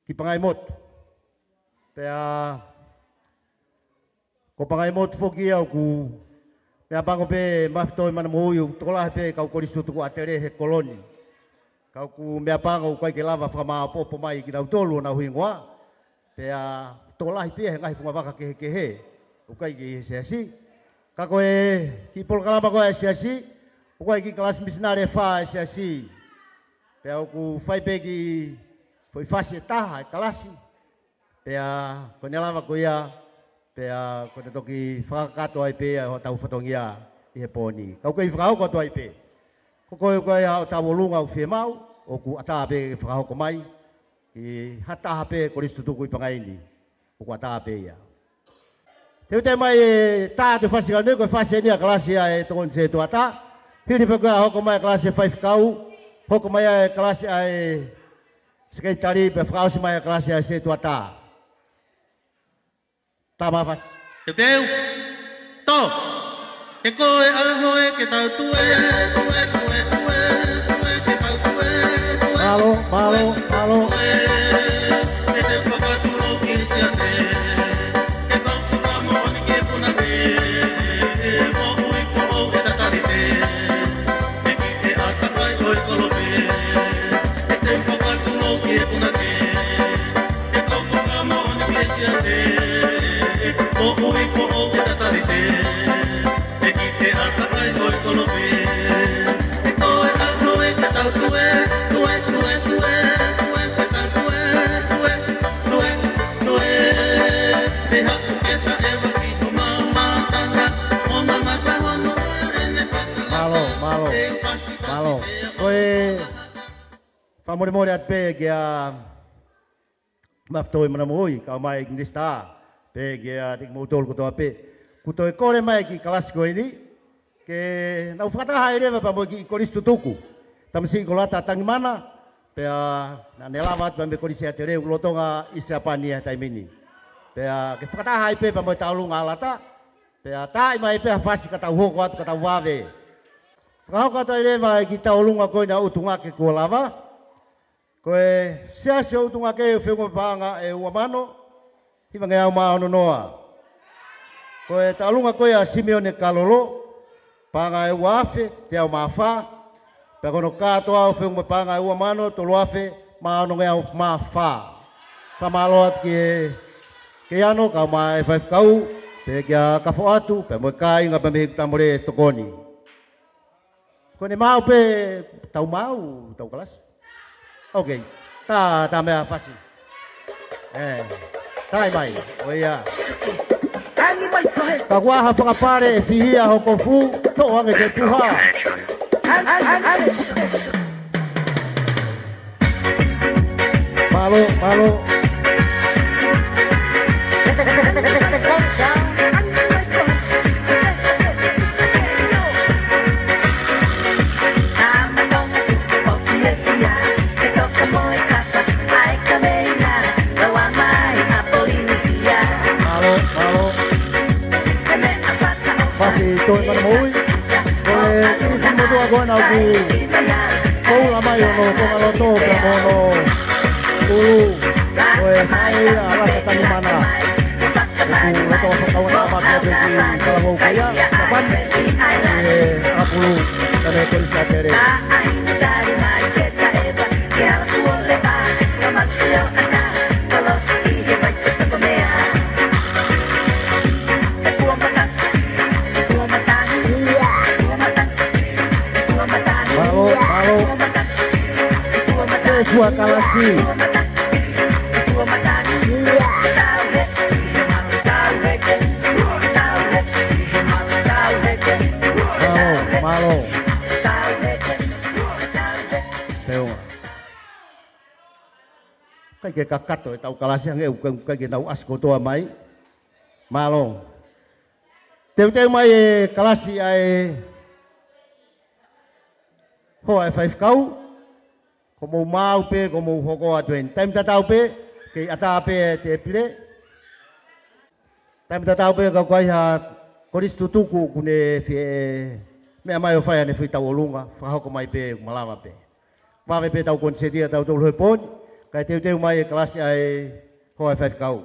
ki Pangaimotu. Pea ko Pangaimotu foki ia ʻoku meʻapango pē Mafitoi Manamoui ʻoku tokolahi pē kau kolisi tutuku ʻAtele he kolo ni. Ka ʻoku meʻapango ʻoku ʻikai ke lava fakamāʻopoʻopo mai kinautolu honau hingoa. Pea tokolahi pē he ngaahi fungavaka kehekehe ʻoku ʻikai ke ʻi he siasi. Ka ko e kiʻi polokalama ko ē ʻa e siasi, ʻoku ʻi ai e kiʻi kalasi misinale ʻe fā ʻa e siasi. Pea ʻoku fai pē kiʻi foʻi fasi ʻe taha ʻa e kalasi. Pea ko ʻene lava ko ia, pea ko ʻene toki fakakakato ai pē ia hotau fatongia ʻi he pō ni. Ka ʻoku kei fakahoko atu ai pē. Ko koe ʻoku ʻi ai haʻo tauʻolunga ʻoku fiemaʻu, ʻoku ʻatā pē ke fakahoko mai. ʻI ha taha pē kolisi tutuku ʻi Pangai ni, ʻoku ʻatā pē ia. Teuteu mai e tā atu e fasi ka nui, ko e fasi eni ʻa e kalasi ʻa e tokoni sētuata. Hili pē ko ia hoko mai e kalasi ʻa e faifekau, hoko mai e kalasi ʻa e sekelitali, pea fakaʻosi mai e kalasi ʻa e sētuata. Tama fasi. Teuteu. Tō. He ko e ʻaho ē ke tau tuē, tuē, tuē, tuē, tuē, ke tau tuē, tuē, mālō, mālō, mālō. Ke te fakatulou ki siate. Ke tau puka moʻoni ki punake. Moʻui foʻou e tatalite. Ke ʻatakai ʻo e kolope. Ke te fakatulou ki punake. Ke tau puka moʻoni ki siate. Moʻui foʻou Fakamolemole atu pē kia Mafutoi Manamoui, kae ʻumaʻā e Minisitā, pea kia kimoutolu kotoa pē kuo toe kole mai ki he kalasi ko eni, ke nau fakataha ai leva pea mo e kiʻi kolisi tutuku, tamasiʻi ko Lata Tangimana, pea naʻa ne lava atu pea mei he Kolisi ʻa Teleu lolotonga ʻi Siapani he taimi ni. Pea ke fakataha ai pē pea mo e tauʻolunga ʻa Lata, pea taaʻi mai pē ha fasi ka tau hoko atu ka tau vave. Fakahoko atu ai leva e kiʻi tauʻolunga ko ena ʻo Utungake kuo lava. Ko e Siasi ʻo Utungake ʻoku feʻunga mo e paʻanga ʻe ua mano hivangeau mā ono noa. Ko e tauʻolunga ko ia ʻa Simione Kalolo, paʻanga ʻe ua afe teau mā fā. Pea ko hono kātoa ʻoku feʻunga mo e paʻanga ʻe ua mano tolu afe mā onongeau mā fā. Fakamālō atu ki he Keiano, kae ʻumaʻā e faifekau, pea kia Kafoʻatu, pea mo e kāinga pea mei he Tamole tokoni. Ko ʻene maau pē, tau maau, tau kalasi. Ok. Tā, tā meʻa fasi. ʻE, taaʻi mai, ʻo ia. Ka kuo ʻaha fakapale, fihia ho kofu, toʻo ange ke tuha. Mālō, mālō. Mālō, mālō. Fasi Toe Manamoui. Ko e kiʻi motuʻa ko ena ʻoku koula mai hono kongaloto pea mo hono ʻulu. Ko e fai ʻa Lata Tangimana. ʻOku loto fakakaukau ʻa Mafutoi ki Kalangou ko ia, Siapani. ʻI he ʻakapulu, pea mei he Kolisi ʻa Teleu. Mālō, mālō. Te fua kalasi. Mālō, mālō. Feʻunga. ʻIkai ke kakato ʻetau kalasi hangē ʻoku ʻikai ke nau ʻasi kotoa mai. Mālō. Teuteu mai e kalasi ʻa e hoa ʻo e faifekau. Ko mou maau pē, ko mou hoko atu eni. Taimi tatau pē, kei ʻatā pē e tēpile. Taimi tatau pē ka ʻoku ʻi ai ha kolisi tutuku ʻoku ne fie meʻa mai ʻo fai haʻane foʻi tauʻolunga, fakahoko mai pē, malava pē. Vave pē ʻetau koniseti ʻatautolu he pō ni, kae teuteu mai e kalasi ʻa e hoa ʻo e faifekau.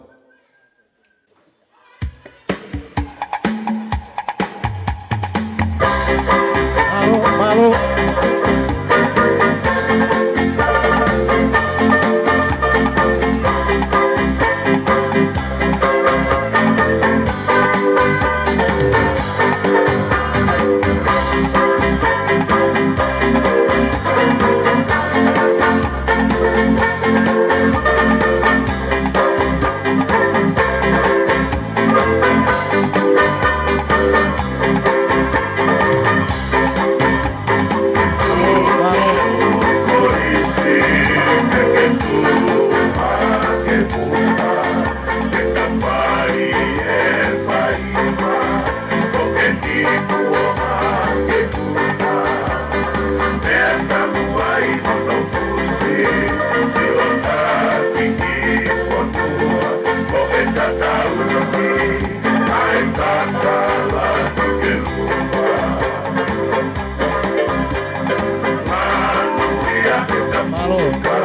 Mālō, mālō. Mālō, mālō,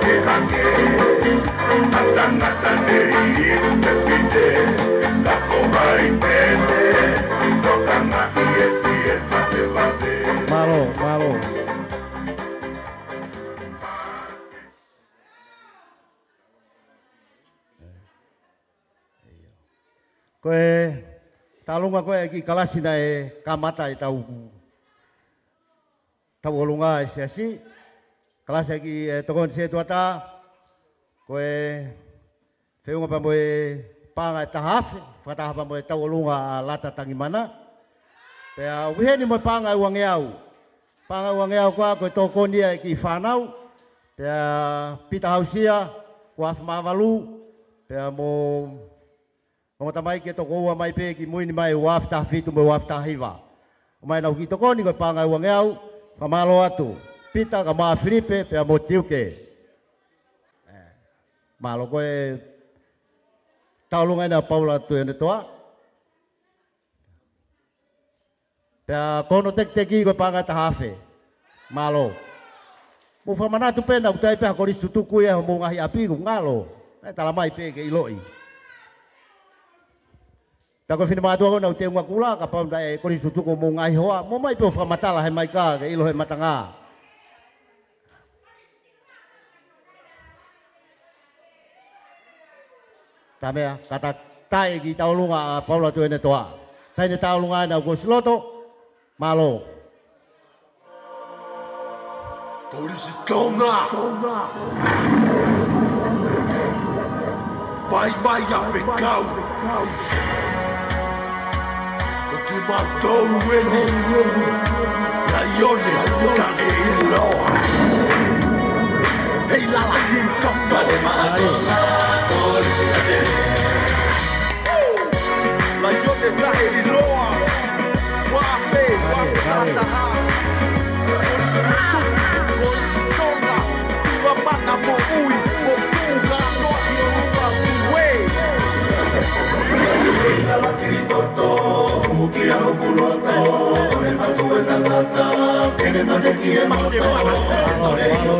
Taika. Ko e tauʻolunga ko ē ʻa e kiʻi kalasi naʻe kamata ʻetau tauʻolunga ʻa e siasi. Kalasi ʻa e kiʻi, ē, tokoni sētuata. Ko e feʻunga pea mo e paʻanga ʻe taha afe, fakataha pea mo e tauʻolunga ʻa Lata Tangimana. Pea ʻoku ʻi heni mo e paʻanga ʻe uangeau. Paʻanga ʻe uangeau ko ā ko e tokoni ia ʻa e kiʻi fānau. Pea Pita Hausia, ua afe mā valu. Pea mo ongo tamaiki ʻe toko ua mai pē ki mui ni mai, ua afe taha fitu mo e ua afe taha hiva. ʻOmai ʻenau kiʻi tokoni ko e paʻanga ʻe uangeau, fakamālō atu. Pita kae ʻumaʻā Filipe pea mo Tiuke. Ē, mālō. Ko e tauʻolunga ʻena ʻa Paula Tuʻiʻonetoa. Pea ko hono tekiteki ko e paʻanga ʻe taha afe. Mālō. Mou fakamanatu pē naʻa ʻoku ʻi ai pē ha kolisi tutuku ia homou ngaahi ʻapi, ʻoku ngalo. Naʻe tala mai pē ke ʻiloʻi. Pea ko e finemātuʻa ko ē naʻa ʻoku teunga kula, kapau naʻe kolisi tutuku homou ngaahi hoa, mou ʻomai pē ʻo fakamatala he maika ke ʻilo he matanga. Tā meʻa, kātaki e kiʻi tauʻolunga ʻa Paula Tuʻiʻonetoa. Taʻahine tauʻolunga ʻena ʻoku ʻosi loto, mālō. Kolisi Tonga. Fai mai ʻa e fekau. Ko kimautolu eni, Laione Taʻeʻiloa. Hei lala, hei kapa le maʻa. Laione Taʻeʻiloa. Ua afe, ua afe taha taha. Kolisi Tonga. Ua mana moʻui, moʻui, ka noa i o ua ue. Mālō, mālō,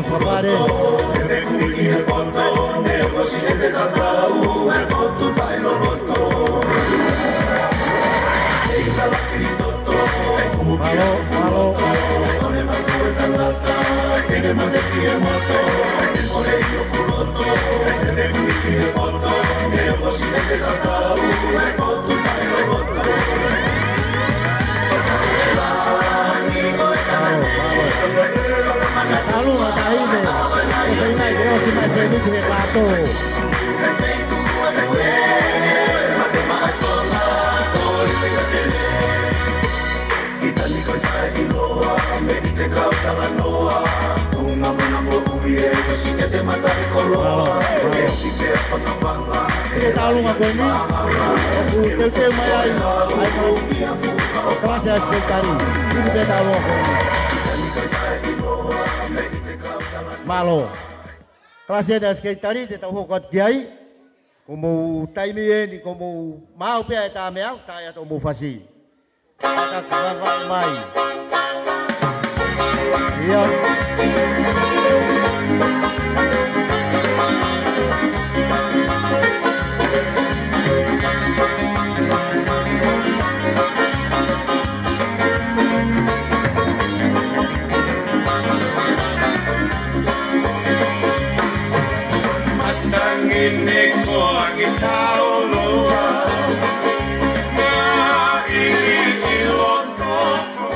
fakapale. Mālō, mālō. Mālō, mālō. Tauʻolunga taʻahine. ʻOku ʻi ai ke ʻosi mai e miniti ʻe taha. Mālō, mālō. Ko e tauʻolunga ko eni, ʻoku teuteu mai ai, ʻa e kalasi ʻa e sekelitali. Ko e tauʻolunga ko eni. Mālō. Kalasi ʻa e sekelitali, te tau hoko atu ki ai. Ko hoʻomou taimi eni, ko hoʻomou maʻu pē ʻa e tā meʻa, tā ia atu hoʻomou fasi. Kātaki vaʻavaʻa mai. ʻIo. Matangi ni ko angi tauloa. Maʻingiʻi loto ko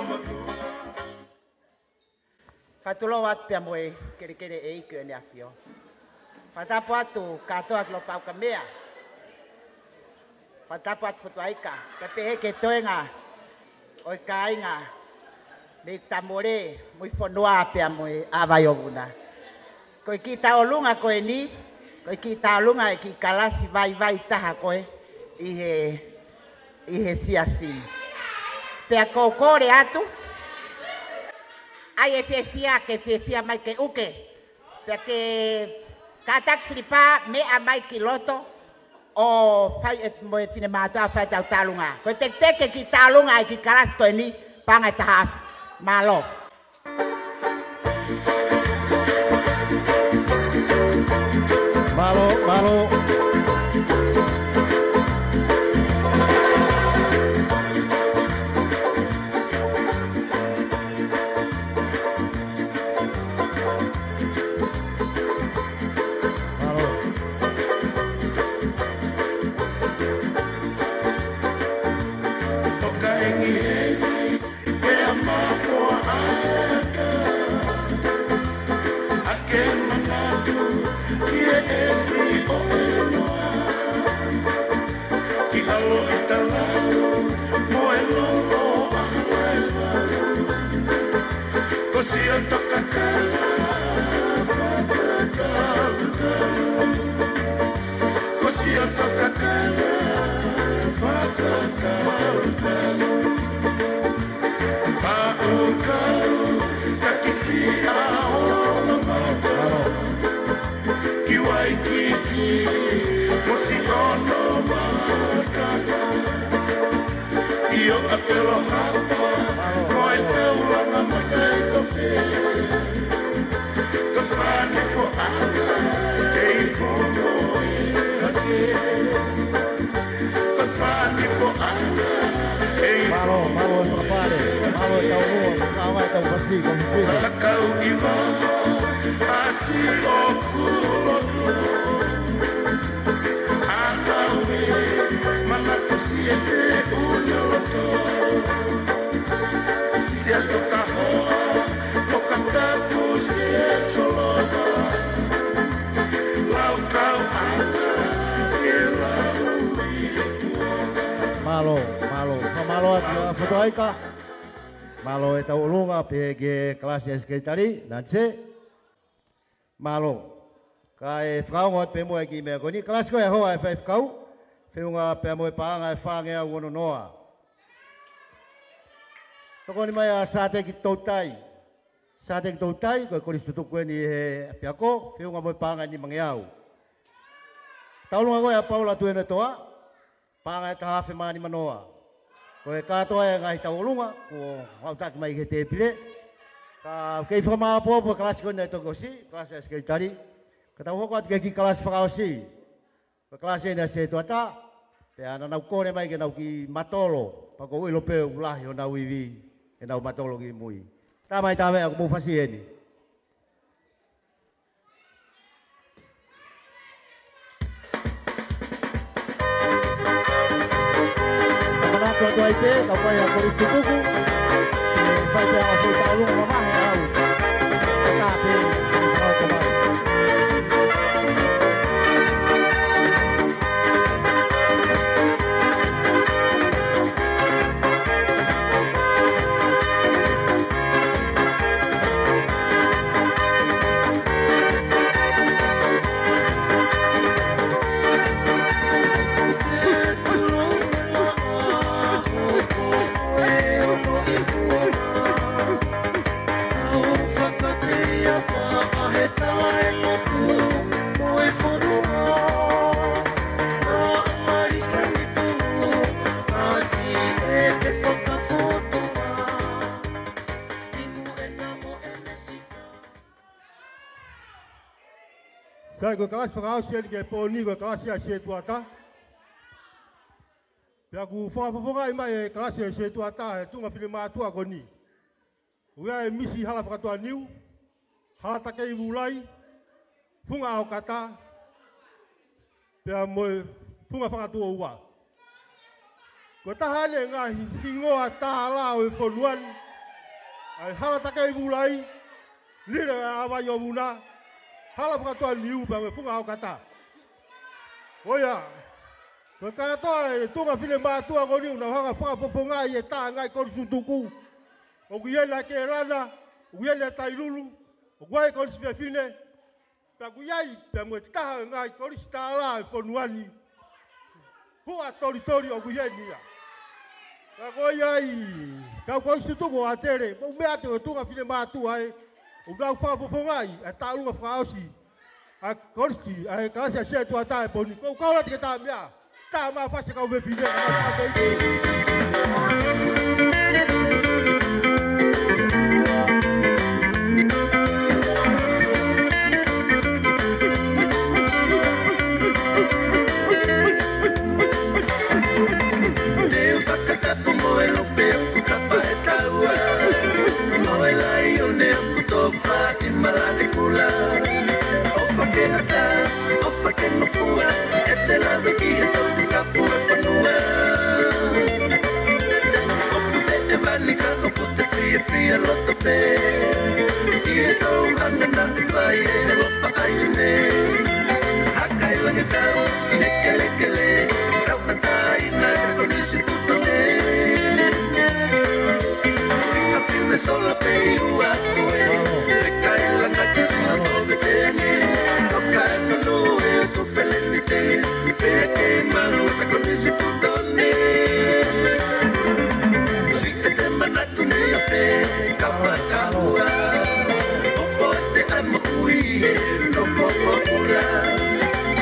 matua. Fakatulou atu pea mo e kelekele ʻEiki ʻo ʻEne ʻAfio. Fakatapu atu kātoa ki Lopaukamea. Fakatapu atu Fotu Aika, pea pehē ki he toenga ʻo e kāinga mei Tamole, Muifonua pea mo e ʻAvai ʻo Vuna. Ko e kiʻi tauʻolunga ko eni, ko e kiʻi tauʻolunga ʻa e kiʻi kalasi vaivai taha ko ē ʻi he, ʻi he siasi. Pea ʻoku ou kole atu, ʻai e fiefia ke fiefia mai ke ʻuke. Pea ke kātaki Filipa, meʻa mai ki loto ʻo fai e, mo e finemātuʻa fai ʻetau tauʻolunga. Ko e tekiteki e kiʻi tauʻolunga ʻa e kiʻi kalasi ko eni, paʻanga ʻe taha afe. Mālō. Mālō, mālō. Mālō. Ki he ʻEsi ʻo e noa, ki ʻAlo ʻi Talau, mo e lolo ʻa e valu. Ko Siaotoka Kala, fakatalu talu. Ko Siaotoka Kala, fakatalu talu. Paʻu kau, takisi ʻa hono maka. Ki Waikiki, mo Siʻono Makaka. ʻIo ʻa Pelohapa, mo e Taulanga Mataʻitofe. Ka fani foʻanga, ʻe i fono e hake. Ka fani foʻanga, ʻe i Mālō, mālō e fakapale, mālō e tauʻolunga, ka ʻave e tau pasi, ka mipina. Ka kau ʻi vā, ʻasi ʻo kulo. ʻA kau e, manatu si e te ʻuno loto. Siaotoka Hoa, ʻo ka tapu si e solova. Lau kau ʻata, ke lau i Mālō, mālō. Mālō atu ʻa Fotoaika. Mālō e tauʻolunga, pehē ki he kalasi ʻa e sekelitali, Nanse. Mālō. Kae fakaongo atu pē muʻa ki he meʻa ko eni. Kalasi ko e hoa e faifekau. Feʻunga pea mo e paʻanga ʻe fāngeau ono noa. Tokoni mai ʻa Sāteki Toutai. Sāteki Toutai, ko e kolisi tutuku eni he ʻapiako, feʻunga mo e paʻanga ʻe nimangeau. Tauʻolunga ko e ʻa Paula Tuʻiʻonetoa, paʻanga ʻe taha afe mā nima noa. Ko e kātoa e ngaahi tauʻolunga, kuo hautaki mai ki he tēpile. Ka kei fakamāʻopoʻopo e kalasi ko eni naʻe toki ʻosi, kalasi ʻa e sekelitali. Ka tau hoko atu ki he kiʻi kalasi fakaʻosi. Ko e kalasi eni ʻa Setuata, pea naʻa nau kole mai ke nau kiʻi matolo, pea ʻoku ou ʻilo pē ʻoku lahi honau ivi, ke nau matolo ki mui. Tā mai Tavea, ʻoku mou fasi eni. Manatu atu ai pē, kau kai ʻa e kolisi tutuku, ʻe fai pē ʻa e tauʻolunga mamahi au. Ka pē, kau kai. Sai, ko e kalasi fakaʻosi eni ki he pō ni, ko e kalasi ʻa Setuata. Pea ʻoku fakafofongaʻi mai e kalasi ʻa Setuata he tuʻunga finemātuʻa ko eni. ʻOku ʻi ai e misi Hala Fakatuʻaniu, Hala Takei Vulai, Funga ʻAokata, pea mo e Funga Fakatuʻoua. Ko e taha eni e ngaahi hingoa tālā ʻo e fonua ni, ʻa e Hala Takei Vulai, Lile ʻa Avai ʻo Vuna, Hala Fakatuʻaniu pea mo e Funga ʻAokata. ʻOia, ko e kātoa e tuʻunga finemātuʻa ko eni ʻoku nau hanga ʻo fakafofongaʻi e taha e ngaahi kolisi tutuku. ʻOku ʻi heni ʻa Kelana, ʻoku ʻi heni ʻa Tailulu, ʻoku ʻi ai e kolisi fefine, pea ʻoku ʻi ai pea mo e taha e ngaahi kolisi tālā e fonua ni. Huʻa tolitoli ʻoku ʻi heni ia. Ka ko ia ai, kau kolisi tutuku ʻo ʻAtele, mou meʻa atu e tuʻunga finemātuʻa ē, ʻoku nau fakafofongaʻi e tauʻolunga fakaʻosi ʻa e kolisi, ʻa e kalasi ʻa Setuata he pō ni. Ko e kau lati ke tā meʻa. Tā mā fasi kau vefine, kau tā pē. Te u fakatapu mo e lupe ʻoku kapa e taua, mo e laione ʻoku tofa ʻi Malaʻekula. ʻOfa ke ʻatā, ʻofa ke ngofua, ʻete lave ki he Tongatapu ʻo e fonua. ʻOku te ʻevani ka ʻoku te fiefia loto pē ʻi he tauʻanga naʻe fai ʻe Lopa ʻAione.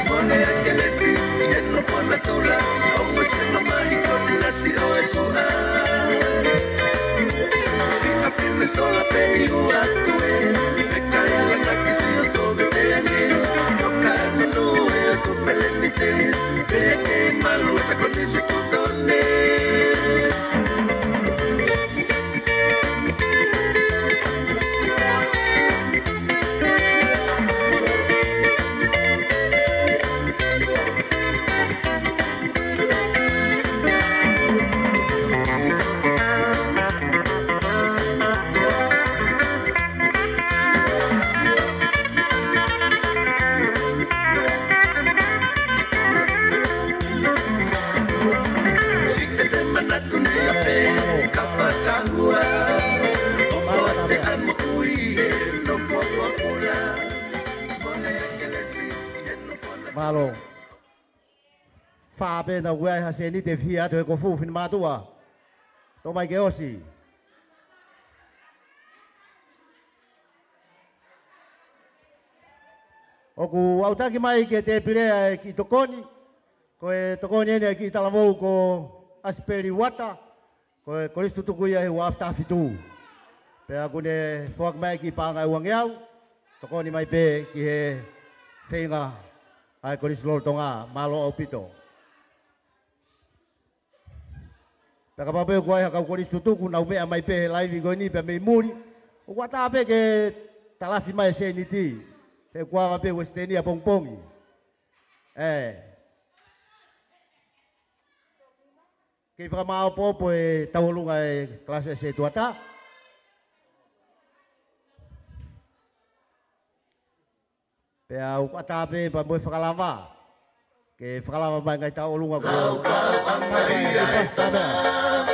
Mole ʻa Kelesi ʻi he nofo natula, ʻo mo se mamahi ko e nasi ʻo e tuʻa. Fiha fine sola pē ni ua tue, ʻi fekaila ka kisi ʻo tove te ange, ʻo ka manu e ʻo tu felenite, pe ke malu e ta konisi kutone. Mālō. Fā pē naʻa ʻoku ʻi ai ha sēniti ʻe fiha atu he kofu, finemātuʻa. Tō mai ke ʻosi. ʻOku ʻautaki mai ki he tēpile ʻa e kiʻi tokoni. Ko e tokoni eni ʻa e kiʻi talavou ko ʻAsipeli Uata. Ko e kolisi tutuku ia he ua afe taha fitu. Pea ʻoku ne foaki mai ki he paʻanga ʻe uangeau. Tokoni mai pē ki he feinga ʻa e kolisi lolotonga, mālō ʻaupito. Pea kapau pē ʻoku ʻi ai ha kau kolisi tutuku, nau meʻa mai pē he laivi ko eni pea mei muli. ʻOku ʻatā pē ke talafi mai e sēniti. He ʻoku ava pē Uesiteni ʻapongipongi. ʻE. Kei fakamāopoopo e tauʻolunga e kalasi ʻa e sētuata. Pea ʻoku ʻatā pē pea mo e fakalava. Ke fakalava mai e ngaahi tauʻolunga ko Laukau ʻa Malia e Tonga,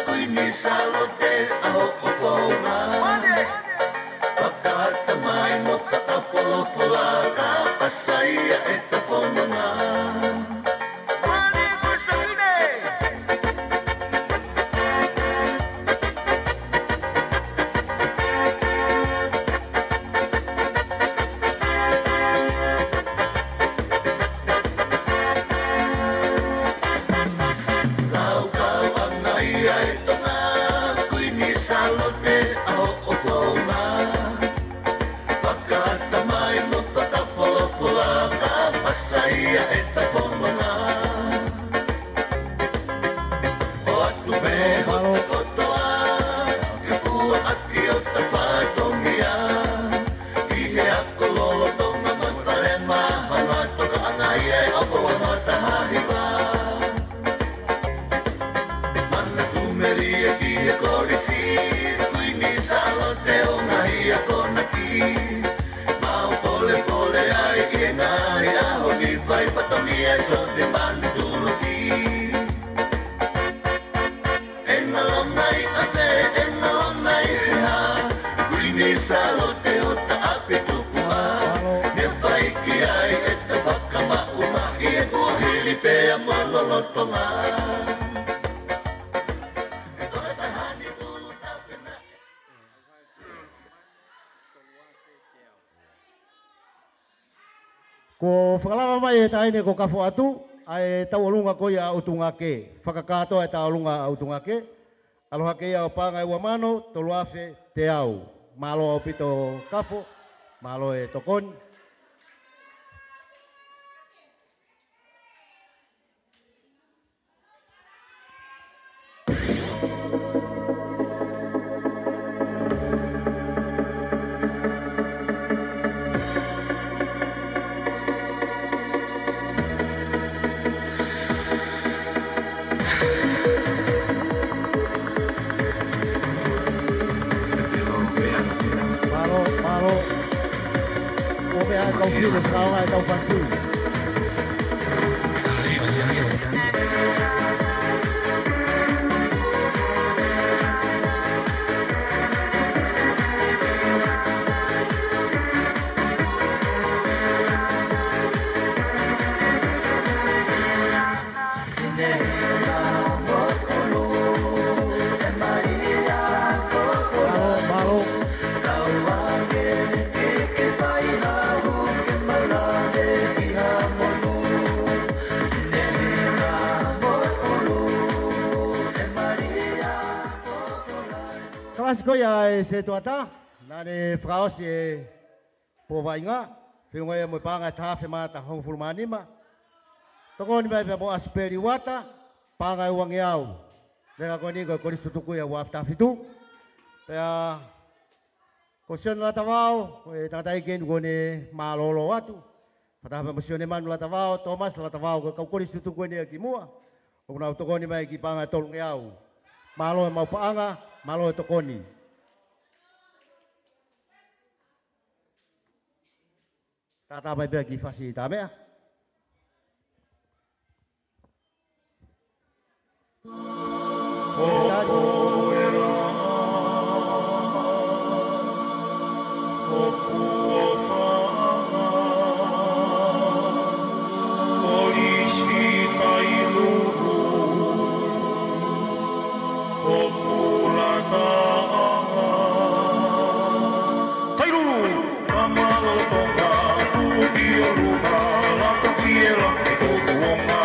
Kuini Sālote ʻa hoʻo founga. Fakahā mai mo fakafolofola ka pasaia e ta fononga. Laukau ʻa Malia e Tonga, Kuini Sālote ʻa hoʻo founga. Fakahā mai mo fakafolofola ka pasaia e ta fononga. ʻOatu pē hota kotoa, ke fua ʻaki ʻo ta fatongia. ʻI he ako lolotonga mo e fale māhanga tokaʻanga ia ʻe ʻoho ʻa mata hahiva. Manatu melie ki he kolisi, Kuini Sālote ʻo ngaahi akonaki. Mau polepole ai ʻi he ngaahi ʻaho ni fai fatongia e sone manu tuluki. ʻE ngalo nai ʻa fē, ʻe ngalo nai he hā, Kuini Sālote ʻo ta ʻapi tupuʻa. Ne fai ki ai e ta fakamaʻumaʻi e kuohili pea mo lolotonga. Kuo fakalava mai ʻe he taʻahine ko Kafoʻatu ʻa e tauʻolunga ko ia ʻa ʻUtungake. Fakakātoa e tauʻolunga ʻa ʻUtungake. ʻAlu hake ia ʻo paʻanga ʻe ua mano tolu afe teau. Mālō ʻaupito Kafo, mālō e tokoni. Mālō, mālō. ʻO meʻa e kau fiu, e fakaʻaonga e kau fasi. Mālō, mālō. Ko ia e sētuata, naʻa ne fakaʻosi e pōvaʻinga, feʻunga ia mo e paʻanga ʻe taha afe mā taha hongofulu mā nima. Tokoni mai pea mo ʻAsipeli Uata, paʻanga ʻe uangeau. Leka ko eni ko e kolisi tutuku ia ʻa Uafi Taha Fitu. Pea ko Sione Latavao, ko e tangataʻeiki eni kuo ne mālōlō atu. Fakataha pea mo Sione Manu Latavao, Tōmasi Latavao, ko e kau kolisi tutuku eni ia kimuʻa. ʻOku nau tokoni mai ki he paʻanga ʻe tolungeau. Mālō e maʻu paʻanga, mālō e tokoni. Tātā mai pea ki Fasi Tameʻa. Ko koe la, ko kuo faʻanga, kolisi Tailulu, ko kula taʻanga. Tailulu! Kamalo toka, kuki o luma, laka fiela, e toku onga.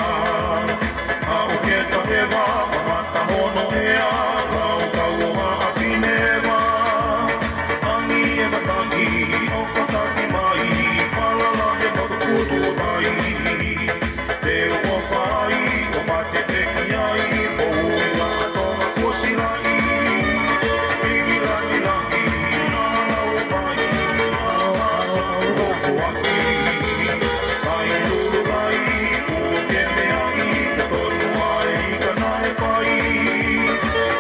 A o ke ta he va, mamata hono ea, lau kau o ma a fine va. Angi e matangi, o fataki mai, falala e matukutu mai. Te o fai, o mate te ki ai, o ui la a tonga kuo silaʻi. Piki langi langi, na na o mai, na na sa o ko aki. Tailulu mai, kuo ke meaʻi, tonu ai, ka naʻe pai.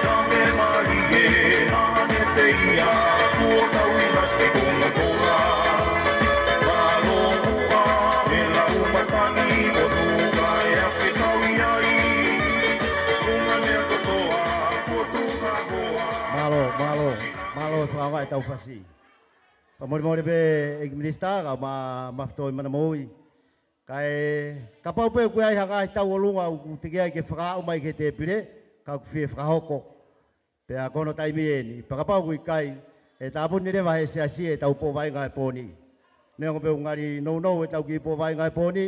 Ka me mali e, na ne te ia, kuo tau i mas te konga konga. Lalo kua, me lau matangi, ko tuka e afe kau i ai. Kunga mea kotoa, ko tuka hoa. Mālō, mālō, mālō e fakavaʻe tau fasi. Fakamolemole pē ʻEiki Minisitā, kau ma, Mafitoi Manamoui. Kae, kapau pē ʻoku ʻi ai ha ngaahi tauʻolunga ʻoku teʻeki ai ke fakaaʻu mai ki he tēpile, ka ʻoku fie fakahoko. Pea ko hono taimi eni, pea kapau ʻoku ʻikai, ʻe tāpuni leva ʻe he Siasi ʻetau pōvaʻinga he pō ni. Neongo pē ʻoku ngali nounou ʻetau kiʻi pōvaʻinga he pō ni,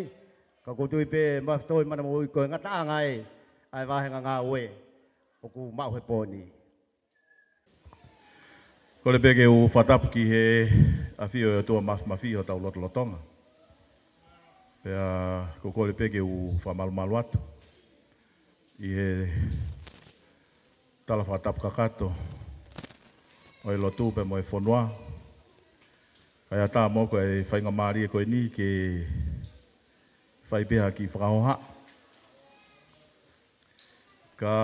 ka ʻoku ou tui pē Mafitoi Manamoui ko e ngataʻanga ē ʻa e vāhenga ngāue ʻoku maʻu he pō ni. Kole pē ke u fakatapu ki he ʻafio ʻo e ʻOtua Māfimafi ʻi hotau lotolotonga. Pea ʻoku ou kole pē ke u fakamalumalu atu ʻi he tala fakatapu kakato ʻo e lotu pea mo e fonua. Kae ʻatā mo e faingamālie ko eni ke fai pē ha kiʻi fakahohaʻa. Ka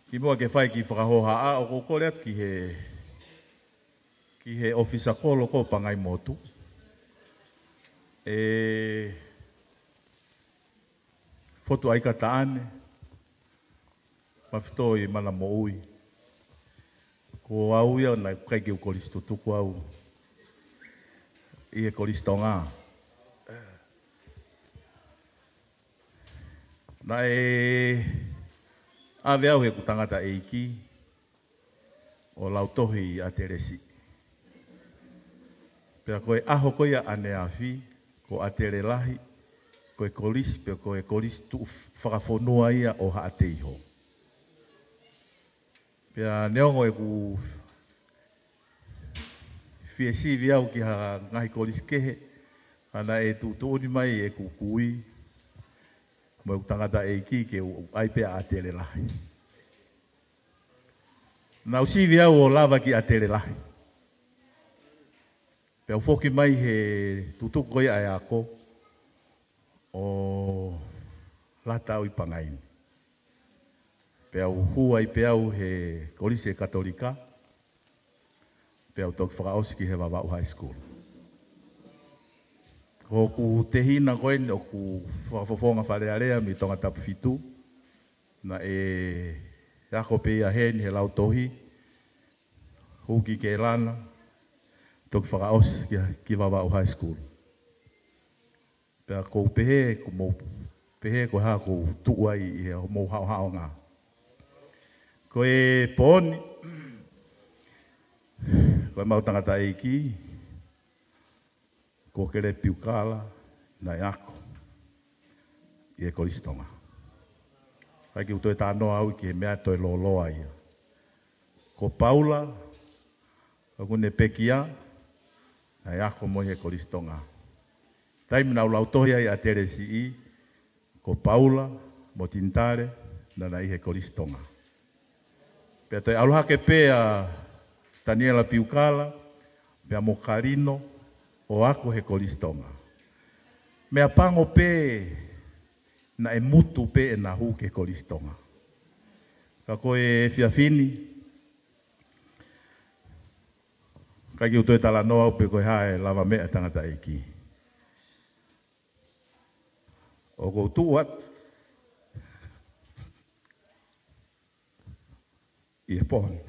kimuʻa ke fai e kiʻi fakahohaʻa, ʻoku ou kole atu ki he, ki he ʻōfisa kolo ko Pangaimotu, ʻe Fotu ʻAika Taʻane, Mafitoi Manamoui. Ko au ia naʻe ʻikai ke u kolisi tutuku au ʻi he Kolisi Tonga. Naʻe ʻave au ʻe heʻeku tangataʻeiki ʻo lautohi ʻi ʻAtelesiʻi. Pea ko e ʻaho ko ia ʻaneafi, ko ʻAtele Lahi, ko e kolisi, pea ko e kolisi tuʻu fakafonua ia ʻo Haʻateiho. Pea neongo ʻeku fie sivi au ki ha ngaahi kolisi kehe, ka naʻe tuʻutuʻuni mai ʻeku kui mo ʻeku tangataʻeiki ke u ʻai pē ʻa ʻAtele Lahi. Naʻa ku sivi au ʻo lava ki ʻAtele Lahi. Pea u foki mai he tutuku ko ia ʻa e ako ʻo lata au ʻi Pangai ni. Pea u hū ai pē au he Kolisi Katolika, pea u toki fakaʻosi ki he Vavaʻu High School. Ko hoku tehina ko eni ʻoku fakafofonga Fale Alea mei Tongatapu fitu, naʻe ako pē ia heni he lautohi, hū ki Kelana, toki fakaʻosi ki, ki Vavaʻu High School. Pea ʻoku ou pehē, ʻoku mou pehē ko e hā ʻoku ou tuʻu ai ʻi he mou haʻohaʻonga. Ko e pō ni, ko e mau tangataʻeiki, ko Kele Piukala, naʻe ako ʻi he Kolisi Tonga. ʻIkai ke u toe talanoa au ki he meʻa, toe lōloa ia. Ko Paula, ʻoku ne pekia, naʻe ako mo ia he Kolisi Tonga. Taimi naʻa ku lautohi ai ʻa Telesiʻi, ko Paula mo Tinitale, naʻa na ʻi he Kolisi Tonga. Pea toe ʻalu hake pē ʻa Taniela Piukala, pea mo Kalino, ʻo ako he Kolisi Tonga. Meʻapango pē naʻe mutu pē ʻena hū ki he Kolisi Tonga. Ka ko e efiafi ni, ʻikai ke u toe talanoa au pe ko e hā e lavameʻa ʻa e tangataʻeiki. ʻOku ou tuʻu atu ʻi he pō ni.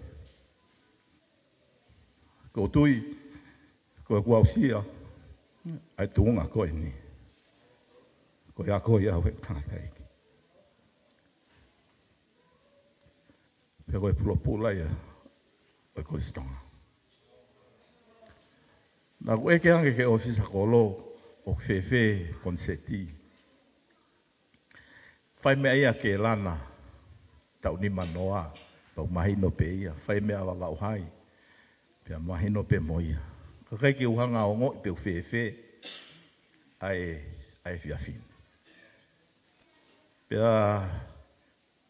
ʻOku ou tui, ko ʻeku aʻusia ʻa e tuʻunga ko eni, ko e ako ia ʻa e tangataʻeiki. Pea ko e pulopula ia ʻo e Kolisi Tonga. Naʻa ku ʻeke ange ki he ʻōfisa kolo ʻoku fēfē koniseti. Fai meʻa ia Kelana, taʻu nimanoa, pau mahino pē ia, fai meʻa Vavaʻu Hai, pea mahino pē mo ia. Ka ʻikai ke u hanga ʻo ongoʻi pe ʻoku fēfē ʻa e, ʻa e efiafi ni. Pea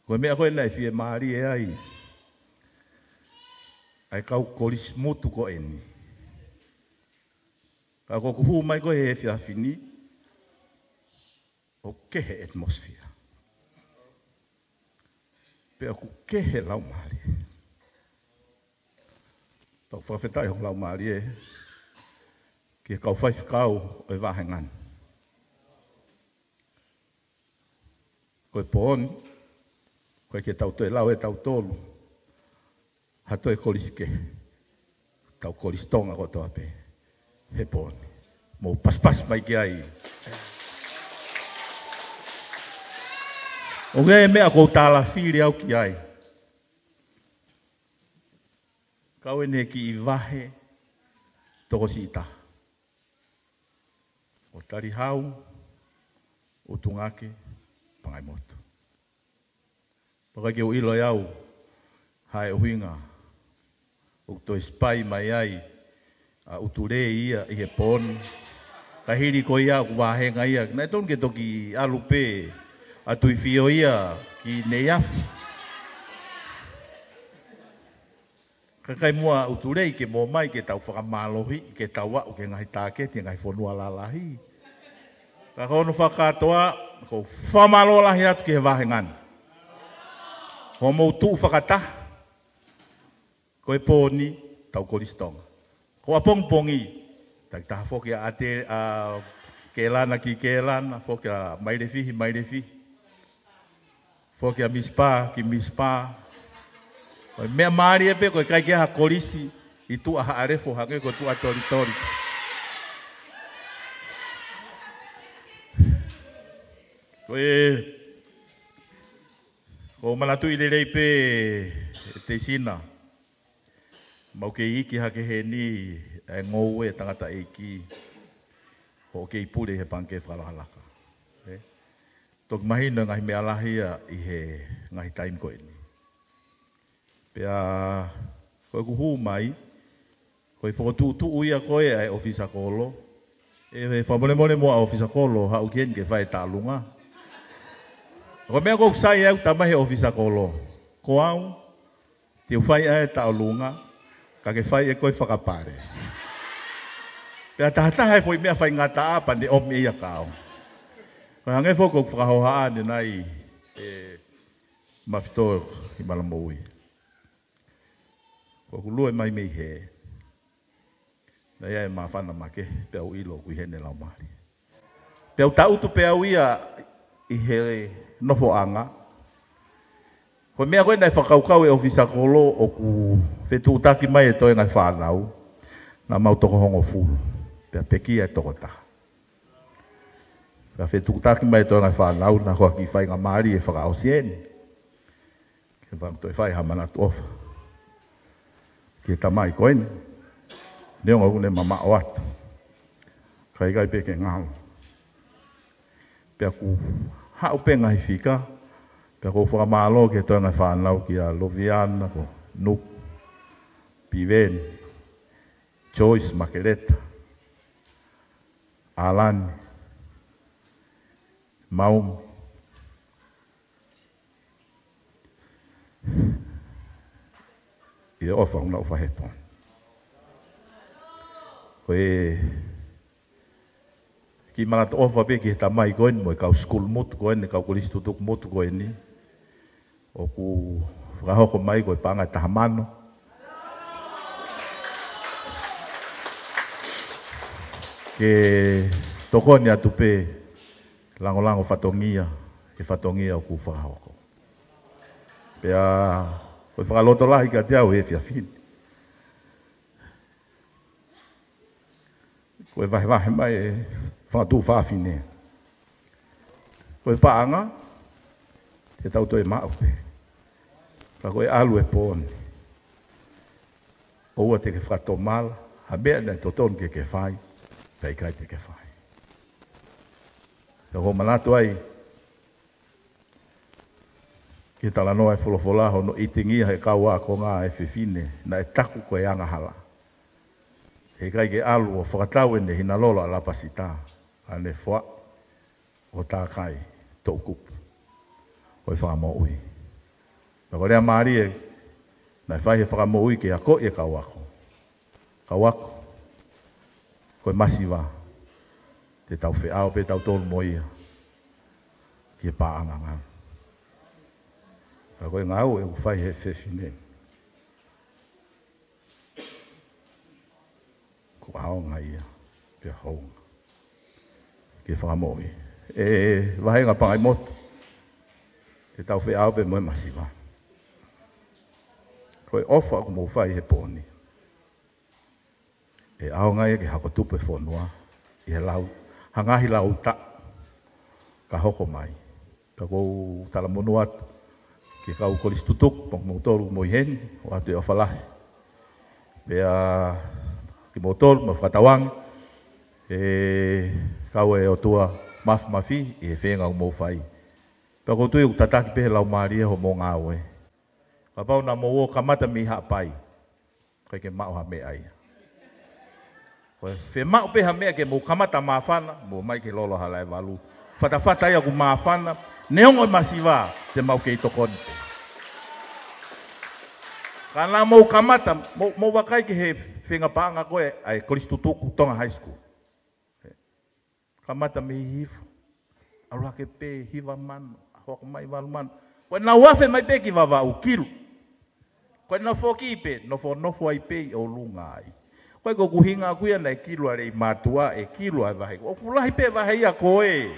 ko e meʻa ko ē naʻe fiemālie ai ʻa e kau kolisi motu ko eni. Ka ko ʻeku hū mai ko ē he efiafi ni, ʻoku kehe atmosphere. Pea ʻoku kehe laumālie. Tau fakafetaʻi hoku laumālie ki he kau faifekau ʻo e vāhenga ni. Ko e pō ni, ʻoku ʻikai ke tau toe lau ʻe tautolu ha toe kolisi kehe. Tau Kolisi Tonga kotoa pē he pō ni. Mou pasipasi mai ki ai. ʻOku ʻi ai e meʻa ʻoku ou tālafili au ki ai. Kau eni he kiʻi vahe tokosiʻi taha. ʻO Talihau, ʻUtungake, Pangaimotu. Pea ʻikai ke u ʻilo ʻe au ha ʻuhinga ʻoku toe sipai mai ai ʻa ʻUtulei ia ʻi he pō ni. Ka hili ko ia ʻoku vāhenga ia. Naʻe tonu ke toki ʻalu pē ʻa Tuifio ia ki Neiafu. Ka ʻikai muʻa ʻa ʻUtulei ke mou ō mai ke tau fakamālohiʻi, ke tau aʻu ki he ngaahi tāketi, ngaahi fonua lalahi. Ka ko hono fakakātoa, ʻoku ou fakamālō lahi atu ki he vāhenga ni. Hoʻomou tuʻu fakataha. Ko e pō ni, tau Kolisi Tonga. Ko ʻapongipongi, takitaha foki ʻa ʻAte, ʻa Kelana ki Kelana, foki ʻa Mailefihi, Mailefihi. Foki ʻa Misipa ki Misipa. Ko e meʻa mālie pē, ko e ʻikai ke ʻi ai ha kolisi ʻi tuʻa Haʻalefo hangē ko tuʻa Tolitoli. Ko e, ʻoku ou manatuʻi lelei pē, Teisina. Mau kei iiki hake heni ʻa e ngoue ʻa e tangataʻeiki ʻoku kei pule he Pangikē Fakalakalaka. Ē? Toki mahino e ngaahi meʻa lahi ia ʻi he ngaahi taimi ko eni. Pea ko ʻeku hū mai, ko e fokotuʻutuʻu ia ko ē ʻa e ʻōfisa kolo. ʻE, ʻe fakamolemole muʻa ʻōfisa kolo, haʻu ki heni ke fai e taʻolunga. Ko e meʻa ʻoku ou sai au tamai he ʻōfisa kolo. Ko au, te u fai ʻa e taʻolunga, ka ke fai ʻe koe fakapale. Pea tahataha e foʻi meʻa faingataʻa pea ne ʻomi ia kia au. Ko e hangē foki ʻoku fakahohaʻa ʻanenai, nai, ē, Mafito ʻi Malamoui. Ko ʻeku lue mai mei hē. Naʻe ʻi ai e māfana makehe, pea u ʻilo ʻoku ʻi heni e laumālie. Pea u tangutu pē au ia ʻi he nofoʻanga. Ko e meʻa ko ē naʻe fakakaukau e ʻōfisa kolo ʻoku fetuʻutaki mai e toenga e fānau, naʻa mau toko hongofulu. Pea pekia e toko taha. Pea fetuʻutaki mai e toenga e fānau, naʻa ko e kiʻi faingamālie fakaʻosi eni ke fai, toe fai ha manatu ʻofa ki he tamai ko eni. Neongo ʻoku ne mamaʻo atu, ka ʻikai pē ke ngalo. Pea ʻoku haʻu pē ngaahi fika, pea ʻoku ou fakamālō ki he toenga e fānau, kia Loviana, ko Nuku, Piveni, Joyce, Makeleta, ʻAlani, Maumi, ʻi he ʻofa ʻoku na ʻofa he pō. Ko e kiʻi manatu ʻofa pē ki he tamai ko eni mo e kau sikulu motu ko eni, kau kolisi tutuku motu ko eni. ʻOku fakahoko mai ko e paʻanga ʻe taha mano. Ke tokoni atu pē langolango fatongia, he fatongia ʻoku fakahoko. Pea ko e fakalotolahi kiate au he efiafi ni. Ko e vahevahe mai e fanga tuofāfine. Ko e paʻanga, te tau toe maʻu pē. Ka ko e ʻalu e pō ni, ʻoua te ke fakatomala ha meʻa naʻe totonu ke ke fai, pea ʻikai te ke fai. Ka ʻoku ou manatu ai ki he talanoa e folofola hono ʻitingia he kau ākonga e fefine naʻe taku ko e angahala. Heʻikai ke ʻalu ʻo fakatau ʻene hinalolo ʻa Lapasita, ʻa ʻene foʻi ʻo tākai toʻukupu ʻo e fakamoʻui. Pea ko e lea mālie naʻe fai he fakamoʻui ke akoʻi e kau ako. Kau ako, ko e masiva, te tau feʻao pē tautolu mo ia ki he paʻanga. Ka ko e ngāue ʻoku fai he fefine, ko e ʻaonga ia, pea hounga ke fakamoʻui. ʻE Vahenga Pangaimotu, te tau feʻao pē mo e masiva. Ko e ʻofa ʻoku mou fai he pō ni, ʻe ʻaonga ia ke hako tupu e fonua ʻi he lau, ha ngaahi lau taʻu ka hoko mai. Ka ʻoku ou talamonū atu ki he kau kolisi tutuku, mo kimoutolu mo ʻi heni, ʻoatu e ʻofa lahi. Pea kimoutolu mo fakatauange, ʻe kau e ʻOtua Mafimafi ʻi he feinga ʻoku mou fai. Pea ʻoku ou tui ʻoku tataki pē he Laumālie hoʻomou ngāue. Kapau naʻa mou ō kamata mei Haʻapai, ʻikai ke maʻu ha meʻa ia. Ko e fiemaʻu pē ha meʻa ke mou kamata māfana, mou ō mai ki he lolo Halaevalu. Fatafata ia ʻoku māfana, neongo e masiva, te mau kei tokoni pē. Ka naʻa mou kamata, mou, mou vakai ki he feinga paʻanga ko ē ʻa e kolisi tutuku, Tonga High School. Kamata mei Hihifo, ʻalu hake pē hiva mano, ʻalu hake mai valu mano. Ko ʻenau afe mai pē ki Vavaʻu, kilu. Ko ʻenau foki pē, nofonofo ai pē ʻi ʻolunga ai. Ko e ʻuhinga ʻaku ia naʻe kilu ʻa Leimātuʻa, ʻe kilu ʻa e vahe. ʻOku lahi pē vahe ia ko ē.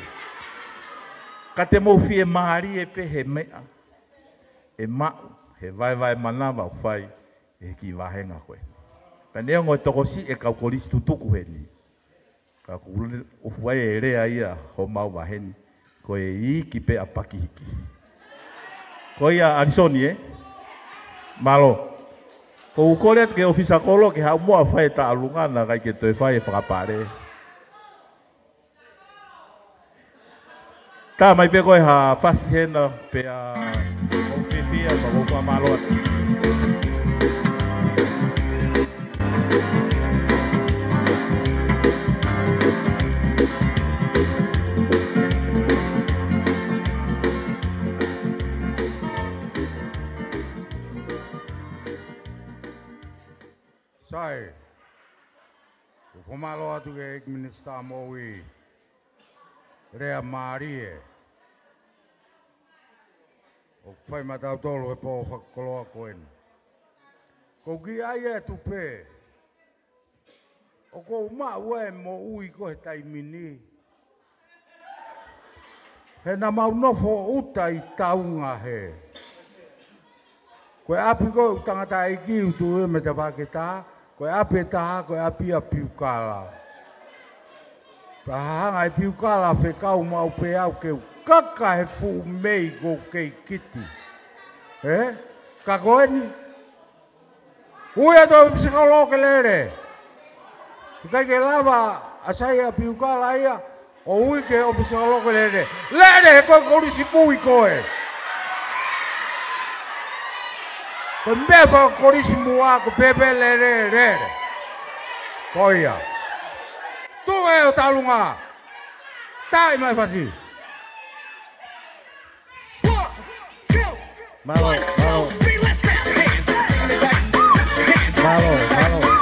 Ka te mou fiemālie pē he meʻa ʻe maʻu he vaevae manava ʻoku fai ʻe he kiʻi vāhenga ko ē. Pea neongo e tokosiʻi e kau kolisi tutuku heni, ka ʻoku ʻoku ʻi ai e lea ia homau vahe ni, ko e iiki pē ʻa pakihiki. Ko ia ʻAlisoni ē? Mālō. ʻOku ou kole atu ki he ʻōfisa kolo ke haʻu muʻa ʻo fai e tauʻolunga, naʻe ʻikai ke toe fai e fakapale. Tā mai pē ko e hā fasi hena pea ʻoku fiefia, pea ʻoku ou fakamālō atu. Sai, ʻoku ou fakamālō atu ki he ʻEiki Minisitā Moʻui, lea mālie. ʻOku fai maʻatautolu he pō fakakoloa ko eni. ʻOku ou kiʻi ʻai atu pē, ʻoku ou maʻu e moʻui ko ē he taimi ni, he naʻa mau nofo ʻuta ʻi Taunga hē. Ko e ʻapi ko ē ʻo e tangataʻeiki ʻoku tuʻu ia mei he tafaʻaki ʻe taha, ko e ʻapi ʻe taha, ko e ʻapi ʻa Piukala. Pea hanga ʻe Piukala ʻo fekau maʻu pē au ke u kaka he fuʻu mei ʻoku ou kei kiti. Ē? Ka ko eni, ui atu e ʻōfisa kolo ke lele. ʻIkai ke lava ʻa Saia Piukala ia ʻo ui ki he ʻōfisa kolo ke lele. Lele he ko e kolisi mui koe. Ko e meʻa fakakolisi muʻa ko e pēpē lele lele. Ko ia. Tuʻu ē ʻo Talunga. Taaʻi mai fasi. Mālō, mālō. Mālō, mālō. Mālō, mālō. Mālō.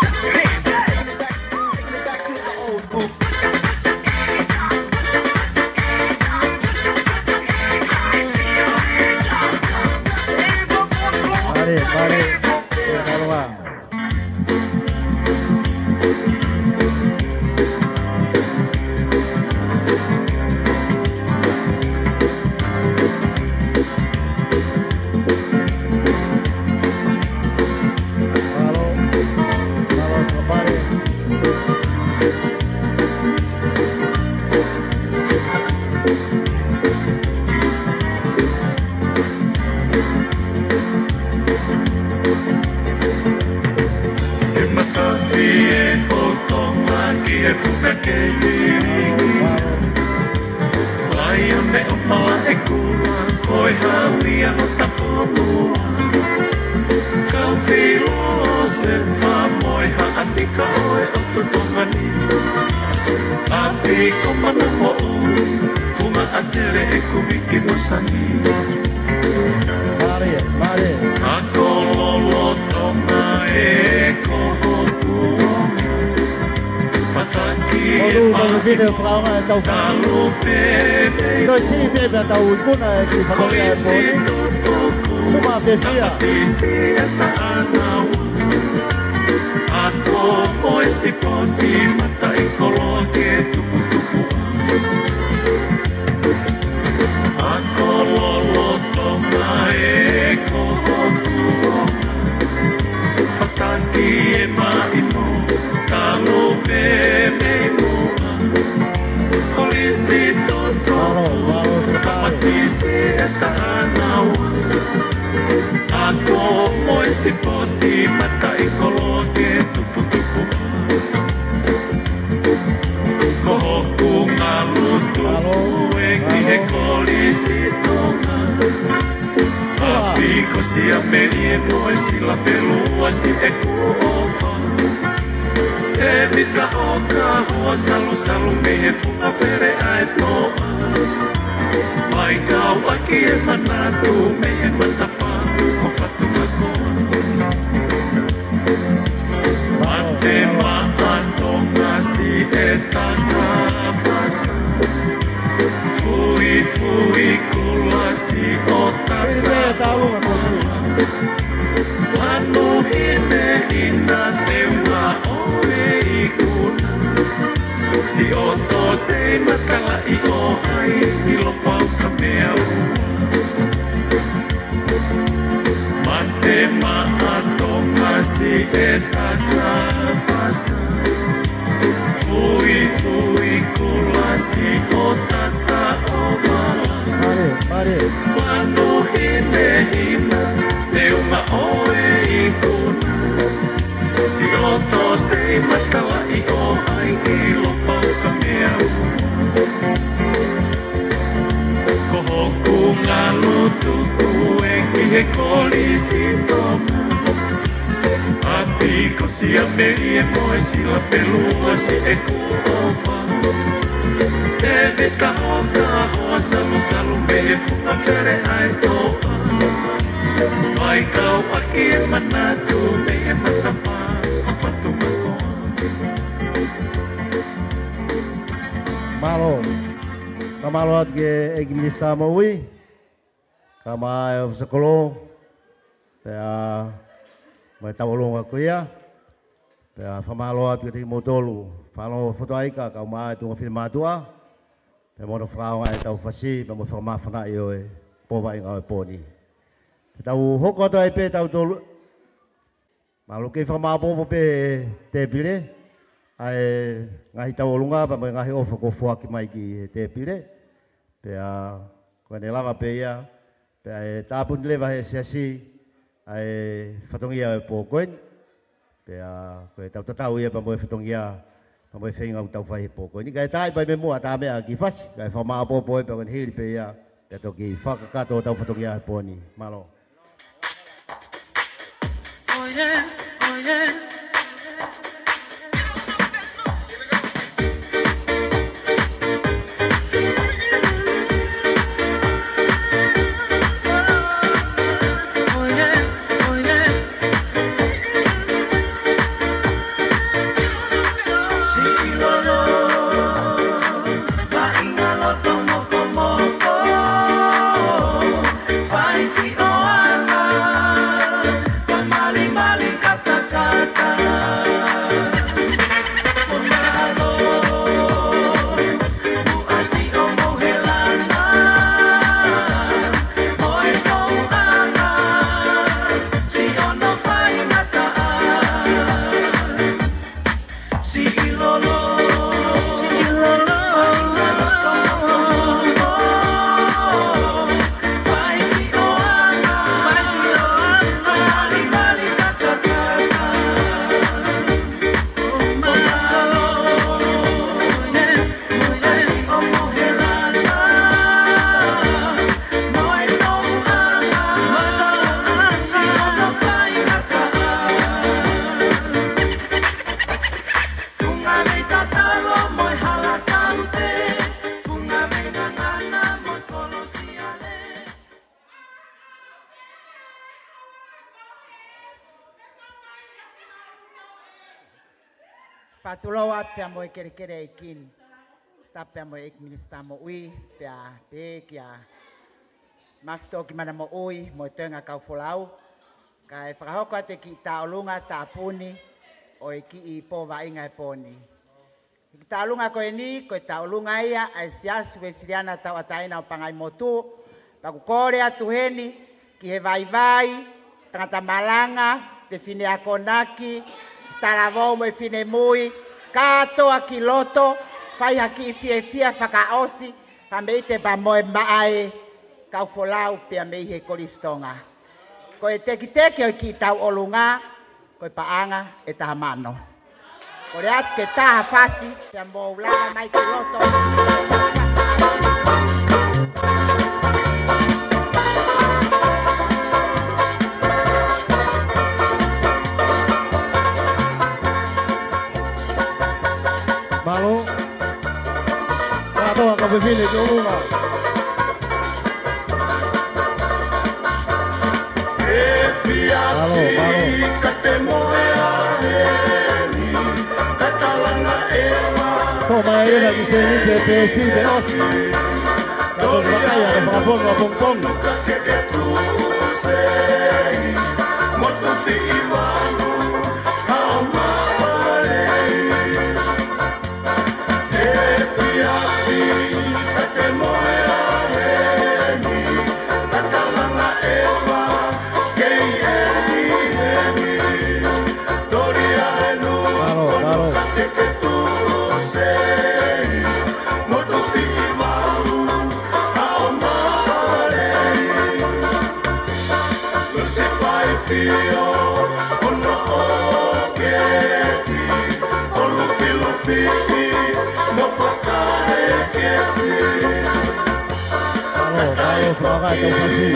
He matafi e ʻo Tonga ki he fuka kei lilingi. Laione ʻo Malaʻekula, ko e haumi ʻa hota fonua. Kau Filosefa mo e haʻatika ʻo e ʻotu Tonga ni. ʻApi ko Mana Moʻui, funga ʻa Tele ʻe Kuviki mo Sani. Mālie, mālie. Ako lolotonga e ko hoku ongo. Fataki e Olu, malu pine, fakaonga e tau. Talu pē nei. Toi si pē pea tau ikuna e ki fakaonga e pō ni. Kolisi tutuku. Tuma pē fia. Kapatisi e taʻanaua. Ako mo e sipoti mataʻikoloa ke tuputupu. Ako lolotonga e ko hoku ongo. Fataki e maʻimoa, talu pē mei muʻa. Kolisi tutuku, kapatisi e taʻanaua. Ako mo e sipoti mataʻikoloa ke tuputupu. Ko hoku ngalu tuku e ki he Kolisi Tonga. ʻApi ko Siameli mo e Sila Pelua siʻeku ʻofa. Tēvita ʻOkahoa Salusalu mei he funga fele ʻa e toa. Mai kau ʻaki e manatu mei he matapā ko Fatumakoa. Mate Maʻa Tonga siʻe Takapasa. Fuifui Kula siʻo Tataʻomala. Lanu Hinehina teunga ʻo e ikuna. Siʻoto Sei Matalaʻi ʻo Haʻi ki Lopau ka mea ua. Mate Maʻa Tonga siʻe Takapasa. Fuifui Kula siʻo Tataʻomala. Mālie, mālie. Lanu Hinehina teunga ʻo e ikuna. Siʻoto Sei Matalaʻi ʻo Haʻi ki Lopau ka mea ua. Ko hoku ngalu tuku e ki he Kolisi Tonga. ʻApi ko Siameli mo e Sila Pelua siʻeku ʻofa. Tēvita ʻOkahoa Salusalu mei he funga fele ʻa e toa. Mai kau ʻaki e manatu mei he matapā ko Fatumakoa. Mālō. Ka mālō atu ki he ʻEiki Minisitā Moʻui. Kae ʻumaʻā e ʻōfisa kolo. Pea mo e tauʻolunga ko ia. Pea fakamālō atu kiate kimoutolu. Fānau Fotu Aika, kae ʻumaʻā e tuʻunga finemātuʻa. Pea mo hono fakaʻaongaʻi ʻetau fasi, pea mo e fakamāfanaʻi ʻo e pō vaʻinga ʻo e pō ni. Pea tau hoko atu ai pē tautolu. Mālō kei fakamāʻopoʻopo pē he tēpile ʻa e ngaahi tauʻolunga pea mo e ngaahi ʻofa kuo foaki mai ki he tēpile. Pea ko ʻene lava pē ia, pea ʻe tāpuni leva he siasi ʻa e fatongia ʻo e pō ko eni. Pea ko e tau tatau ia pea mo e fatongia, pea mo e feinga ʻoku tau fai he pō ko eni. Kae taaʻi pē mei muʻa ʻa e meʻa ki fasi, kae fakamāʻopoʻopo ē pea ko ʻene hili pē ia, pea toki fakakakato ʻetau fatongia he pō ni. Mālō. Fakatulou atu pea mo e kelekele ʻEiki ni. Tapu pea mo e ʻEiki Minisitā Moʻui, pea pehē kia Mafitoki Manamoʻui mo e toenga kau folau, kae fakahoko atu e kiʻi tauʻolunga tāpuni ʻo e kiʻi pō vaʻinga he pō ni. Kiʻi tauʻolunga ko eni, ko e tauʻolunga ia ʻa e Siasi Uēsiliana Tauʻatāina ʻo Pangaimotu, pea ʻoku kole atu heni ki he vaivai, tangata malanga, fefine akonaki, talavou mo e finemui, kātoa ki loto, fai ha kiʻi fiefia fakaʻosi, fakamoʻoni pea mo e maʻa e kau folau pea mei he Kolisi Tonga. Ko e tekiteki ʻo e kiʻi tauʻolunga, ko e paʻanga ʻe taha mano. Kole atu ke taha fasi, pea mou lava mai ki loto. Mālō. Kātoa kau fefine ki ʻolunga. Mālō, mālō. Tō mai ena ki se ni te pesi te osi. Ka tō makai a te whakaponga pongpong. Mālō, mālō. Mālō, mālō, fakafasi.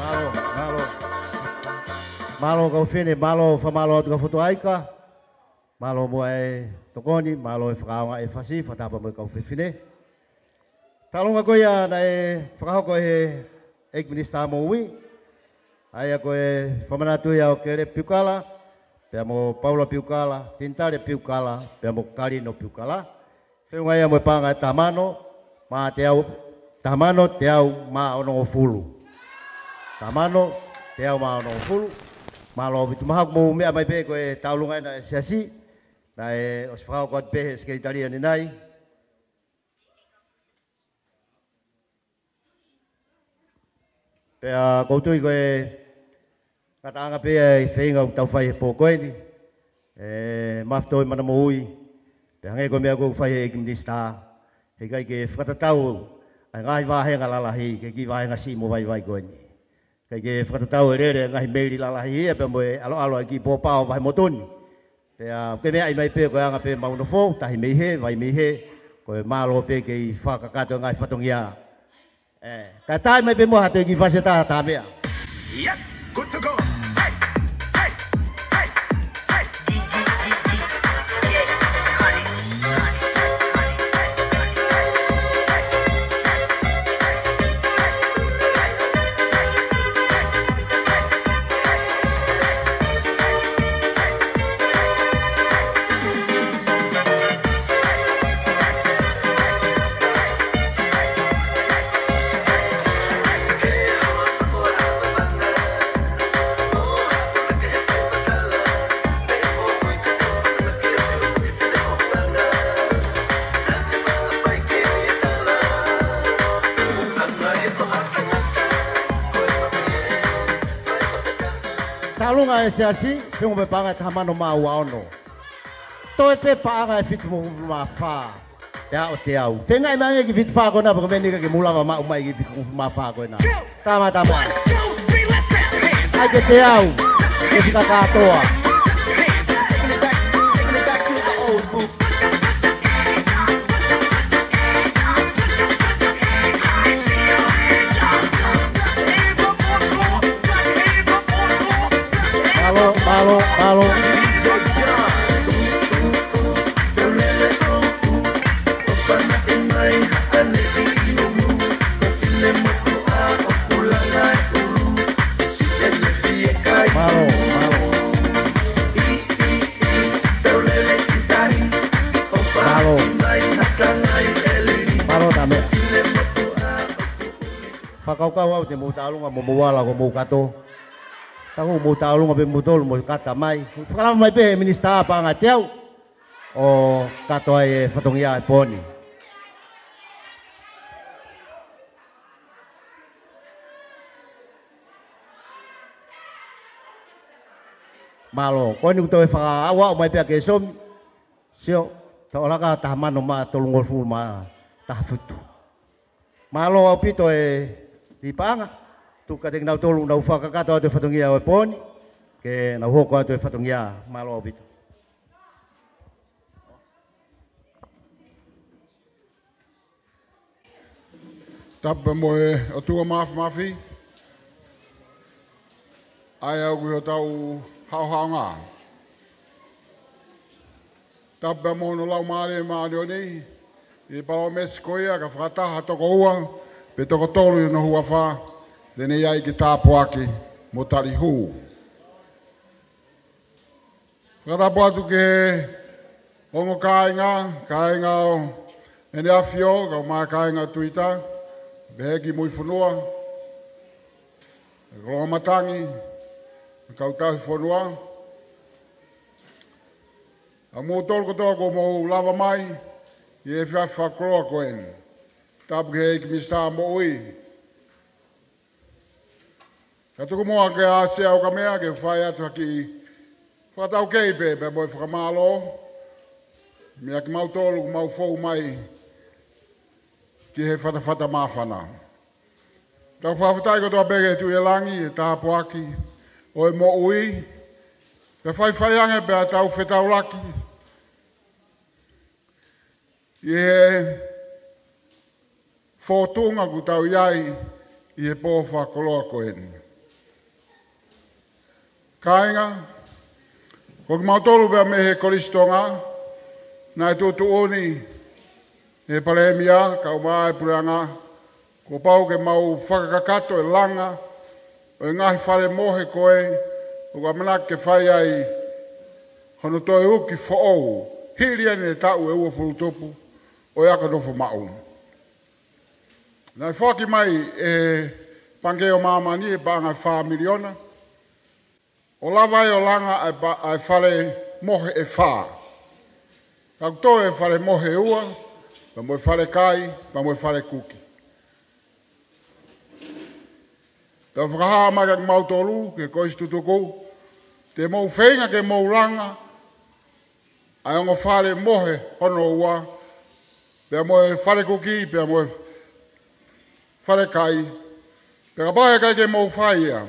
Mālō, mālō. Mālō kau fefine, mālō, fakamālō atu kau fotu ʻaika. Mālō muʻa e tokoni, mālō e fakaʻaongaʻi e fasi, fakatapu mo e kau fefine. Taʻolunga ko ia naʻe fakahoko ʻe he ʻEiki Minisitā Moʻui, ʻa ia ko e fakamanatu ia ʻo Kelepi Piukala, pea mo Paula Piukala, Tinitale Piukala, pea mo Kalino Piukala. Feʻunga ia mo e paʻanga ʻe taha mano, mā teau, taha mano, teau mā onongofulu. Taha mano, teau mā onongofulu. Mālō ʻaupito. Mahalo ʻoku mou meʻa mai pē ko e taʻolunga ena ʻa e Siasi, naʻe ʻosi fakahoko atu pē ʻe he Sekelitali ʻanenai. Pea ʻoku ou tui ko e ngataʻanga pē ʻa e feinga ʻoku tau fai he pō ko eni. ʻE, mafutoi mana moʻui. Pea hangē ko e meʻa ʻoku fai ʻe he ʻEiki Minisitā, heʻikai ke fakatatau ʻa e ngaahi vāhenga lalahi ki he kiʻi vāhenga siʻi mo vaivai ko eni. ʻIkai ke fakatatau e lele ʻa e ngaahi meili lalahi ia pea mo e ʻaloʻalo ʻa e kiʻi pōpao vahemotu ni. Pea ke meaʻi mai pē ko e anga pē mau nofo, tahi mei hē, vai mei hē, ko e mālō pē kei fakakakato e ngaahi fatongia. ʻE, ka taaʻi mai pē muʻa ha toe kiʻi fasi ʻe taha, tā meʻa. Yep, good to go. Hey, hey, hey, hey. Taʻolunga ʻa e Siasi, feʻunga mo e paʻanga ʻe taha mano mā ua ono. Toe pē paʻanga ʻe fitu mā fā. Pea ʻo teau. Feingaʻi mai ange ki he fitu fā ko ena, pea ko e meʻa ni ka ke mou lava maʻu mai ki he fitu mā fā ko ena. Tama, tama. ʻAi ke teau. Ke fika kātoa. Mālō, mālō, mālō. Mālō, mālō. Mālō. Mālō, tā meʻa. Fakakaukau au te mou taʻolunga mo mou ala ko mou kato. Ka ko mou taʻolunga pē mou tolu mo kata mai. Fakalava mai pē he Minisitā paʻanga ʻe teau ʻo kato ai e fatongia he pō ni. Mālō. Ko eni kuo toe fakaaʻuaʻu mai pē ʻa Kesomi. Sio, tau ʻalu ʻa e taha mano mā tolungofulu mā taha fitu. Mālō ʻaupito e kiʻi paʻanga. Tuku kiate kinautolu ʻoku nau fakakakato atu e fatongia ʻo e pō ni, ke nau hoko atu e fatongia. Mālō ʻaupito. Tapu mo e ʻOtua Māfimafi, ʻa ia ʻoku ʻi hotau haʻohaʻonga. Tapu mo hono Laumālie Māʻoniʻoni, ʻi he palōmesi ko ia ka fakataha toko ua pe toko tolu ʻi hono huafa, te ne ʻi ai ke tāpuaki mo tali hū. Fakatapu atu ki he ongo kāinga, kāinga ʻo ʻEne ʻAfio, kae ʻumaʻā kāinga Tuita, pehē ki mui fonua, koloa matangi, kau tauhi fonua. ʻA moutolu kotoa kuo mou lava mai ʻi he efiafi fakakoloa ko eni. Tapu ki he ʻEiki Minisitā Moʻui. Ka tuku muʻa ke ʻasi ʻa e ʻukamea ke fai atu ha kiʻi fakataukei pē, pea mo e fakamālō, meia kimautolu kuo mau fou mai ki he fatafata māfana. Tau fakafetaʻi kotoa pē ki he Tuʻi ʻo Langi, he tāpuaki ʻo e moʻui, pea faifai ange pea tau fetaulaki ʻi he fōtunga ʻoku tau ʻi ai ʻi he pō fakakoloa ko eni. Kāinga, ko kimautolu pea mei he Kolisi Tonga, naʻe tuʻutuʻuni ʻE Palēmia, kau mai e puleʻanga, kuo pau ke mau fakakakato e langa ʻo e ngaahi fale mohe ko ē ʻoku ʻamanaki ke fai ai hono toe uki foʻou hili ange e taʻu ʻe uofulu tupu ʻo e ako nofo maʻu. Naʻe foaki mai ʻe he Pangikē ʻo Māmani e paʻanga ʻe fā miliona, ʻo lava ai ʻo langa ʻa e pa-, ʻa e fale mohe ʻe fā. Ka kuo toe e fale mohe ʻe ua, pea mo e fale kai, pea mo e fale kuki. Pea fakahā mai kia kimautolu, ki he kolisi tutuku, te mou feinga ke mou langa ʻa e ongo fale mohe hono ua, pea mo e fale kuki, pea mo e fale kai. Pea kapau ʻe ʻikai ke mou fai ia,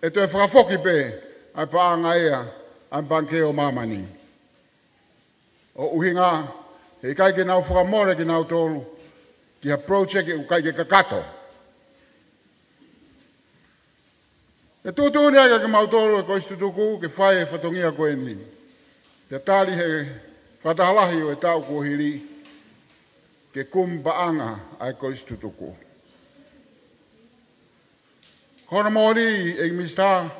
ʻe toe fakafoki pē ʻa e paʻanga ia ʻa e Pangikē ʻo Māmani. ʻUhinga, he ʻikai ke nau fakamole kinautolu ki ha project ʻoku ʻikai ke kakato. ʻE tuʻutuʻuni ai kia kimautolu e kolisi tutuku ke fai e fatongia ko eni, pea tali he fakataha lahi ʻo e taʻu kuo hili, ke kumi paʻanga ʻa e kolisi tutuku. Ko hono moʻoni, ʻEiki Minisitā,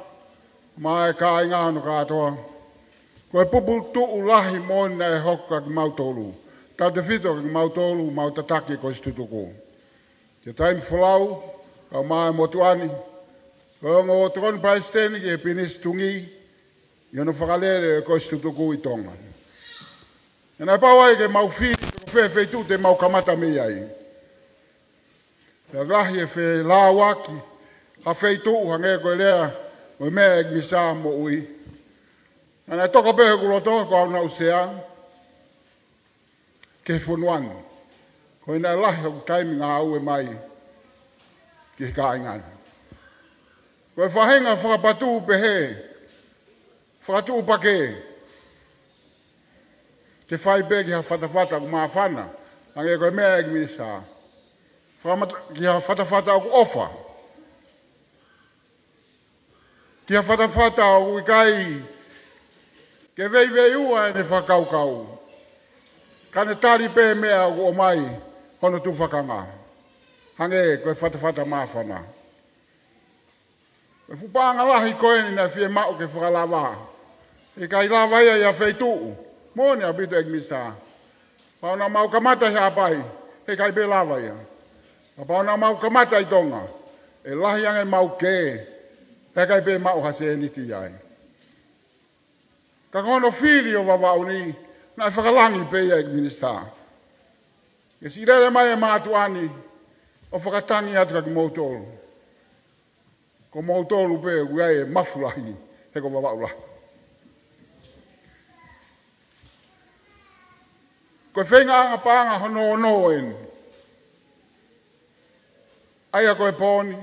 mo e kāinga hono kātoa, ko e puputuʻu lahi moʻoni naʻe hoko kia kimautolu, tautefito kia kimautolu, mau tataki e kolisi tutuku. Ki he taimi folau, kau mai e motuʻa ni, ko e ongo tokoni palesiteni ki he Pilinisi Tungī, ʻi hono fakalele e kolisi tutuku ʻi Tonga. Naʻe pau ai ke mau fili pe ko fē feituʻu te mau kamata mei ai. Pea lahi e felāuaki ha feituʻu, hangē ko e lea ʻo e meʻa ʻa e Minisitā Moʻui. Naʻe toko pē hoku loto, ko au naʻa ku sea ki he fonua ni. Ko ia naʻe lahi hoku taimi ngāue mai ki he kāinga ni. Ko e faʻahinga fakapatu pehē, fakatuʻupakē, ke fai pē ki ha fatafata ʻoku māfana, hangē ko e meʻa ʻa e Minisitā. Fakamata-, ki ha fatafata ʻoku ʻofa. Ki ha fatafata ʻoku ʻikai ke veiveiua ʻene fakakaukau, ka ne tali pē meʻa ʻoku ʻomai hono tufakanga, hangē ko e fatafata māfana. Ko e fuʻu paʻanga lahi ko eni naʻe fiemaʻu ke fakalava. ʻIkai lava ia ʻi ha feituʻu. Moʻoni ʻaupito ʻEiki Minisitā. Kapau naʻa mau kamata ʻi Haʻapai, he ʻikai pē lava ia. Kapau naʻa mau kamata ʻi Tonga, ʻe lahi ange mau kē, he ʻikai pē maʻu ha sēniti ai. Ka ko hono fili ʻo Vavaʻu ni, naʻe fakalangi pē ia ʻEiki Minisitā. Ke siʻi lele mai e mātuʻa ni ʻo fakatangi atu kia kimoutolu. Ko moutolu pē ʻoku ʻi ai e mafu lahi, he ko Vavaʻu lahi. Ko e feingaʻanga paʻanga hono ono eni. ʻA ia ko e pō ni,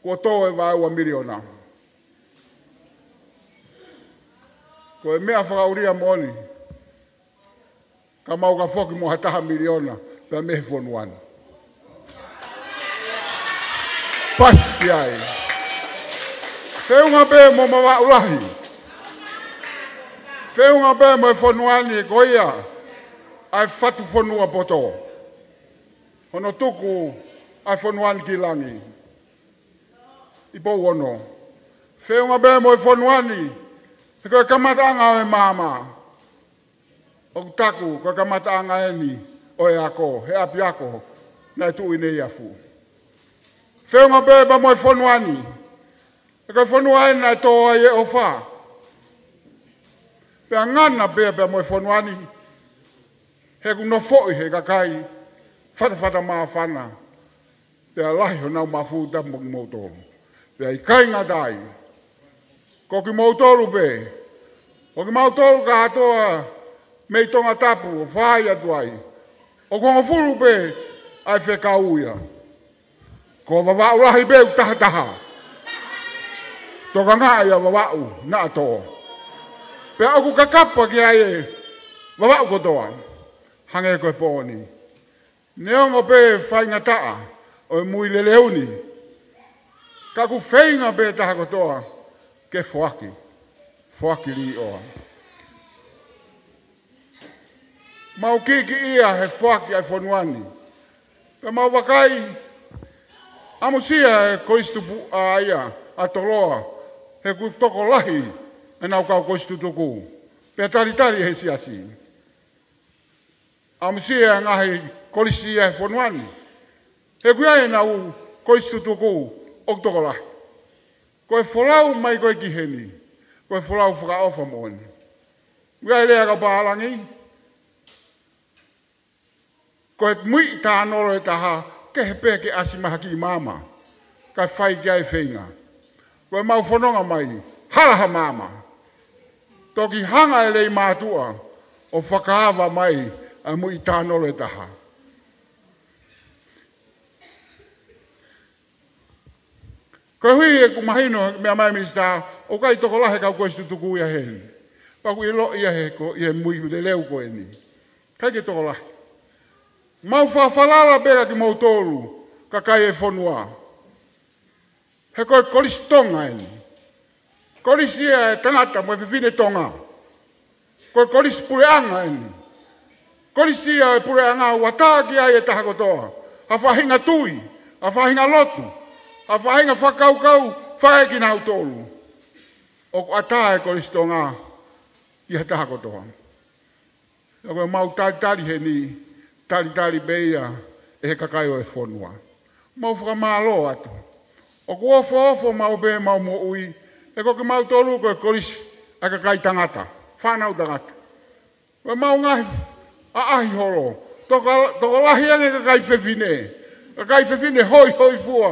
kuo tō e vaeua miliona. Ko e meʻa fakaʻulia moʻoni, ka mau ka foki mo ha taha miliona pea mei he fonua ni. Pasi ki ai. Feʻunga pē mo Vavaʻu lahi. Feʻunga pē mo e fonua ni, ko ia ʻa e fatu fonua poto. Hono tuku ʻa e fonua ni ki langi ʻi Pouono. Feʻunga pē mo e fonua ni, he ko e kamataʻanga ʻo e maama. ʻOku taku, ko e kamataʻanga eni ʻo e ako, he ʻapiako naʻe tuʻu ʻi Neiafu. Feʻunga pē pea mo e fonua ni, he ko e fonua eni naʻe tō ai e ʻofa. Pea ngana pē pea mo e fonua ni, he ʻoku nofoʻi he kakai fatafata māfana, pea lahi honau mafu tapu mo kimoutolu. Pea ʻikai ngata ai, ko kimoutolu pē, ko kimautolu kātoa mei Tongatapu ʻo fai atu ai, ʻoku hongofulu pē ʻa e fekau ia. Ko Vavaʻu lahi pē ʻoku tahataha. Tokangaʻi ʻa Vavaʻu naʻa tō. Pea ʻoku kakapa ki ai e Vavaʻu kotoa, hangē ko e pō ni. Neongo pē faingataʻa ʻo e mui leleu ni, ka ʻoku feinga pē taha kotoa ke foaki, foaki līʻoa. Mau kikiʻia he foaki ʻa e fonua ni. Pea mau vakai, ʻamusia e Kolisi Tupuʻa ia ʻa Toloa, he ʻoku tokolahi ʻenau kau kolisi tutuku, pea talitali ʻe he siasi. ʻAmusia e ngaahi kolisi ia he fonua ni, he ʻoku ʻi ai ʻenau kolisi tutuku ʻoku tokolahi. Ko e folau mai ko ē ki heni, ko e folau fakaʻofa moʻoni. ʻOku ʻi ai e lea ʻa e kau pālangi, ko e muiʻi tānolo ʻe taha, kehe pē ke ʻasi mai ha kiʻi maama, kae fai ki ai e feinga. Ko ʻemau fononga mai, hala ha maama. Toki hanga ʻe Leimātuʻa ʻo fakaava mai ʻa e muiʻi tānolo ʻe taha. Koeʻuhi ʻoku mahino, meʻa mai Minisitā, ʻoku ʻikai tokolahi e kau kolisi tutuku ia heni. Pea ʻoku ʻiloʻi ia he ko, ʻi he muimui leleu ko eni. ʻIkai ke tokolahi. Mau fakafalala pē kia kimoutolu, kakai e fonua. He ko e kolisi Tonga eni. Kolisi ia e tangata mo e fefine Tonga. Ko e kolisi puleʻanga eni. Kolisi ia e puleʻanga ʻoku ʻatā ki ai e taha kotoa. Ha faʻahinga tui, ha faʻahinga lotu, ha faʻahinga fakakaukau, fai kinautolu. ʻOku ʻatā e kolisi Tonga ki ha taha kotoa. Pea ko ʻemau talitali heni, talitali pē ia ʻe he kakai ʻo e fonua. Mau fakamālō atu. ʻOku ofoofo maʻu pē ʻemau moʻui, he ko kimautolu ko e kolisi ʻa e kakai tangata, fānau tangata. Ko ʻemau ngaahi ʻaʻahi holo, toka, tokolahi ange kakai fefine, kakai fefine hoihoifua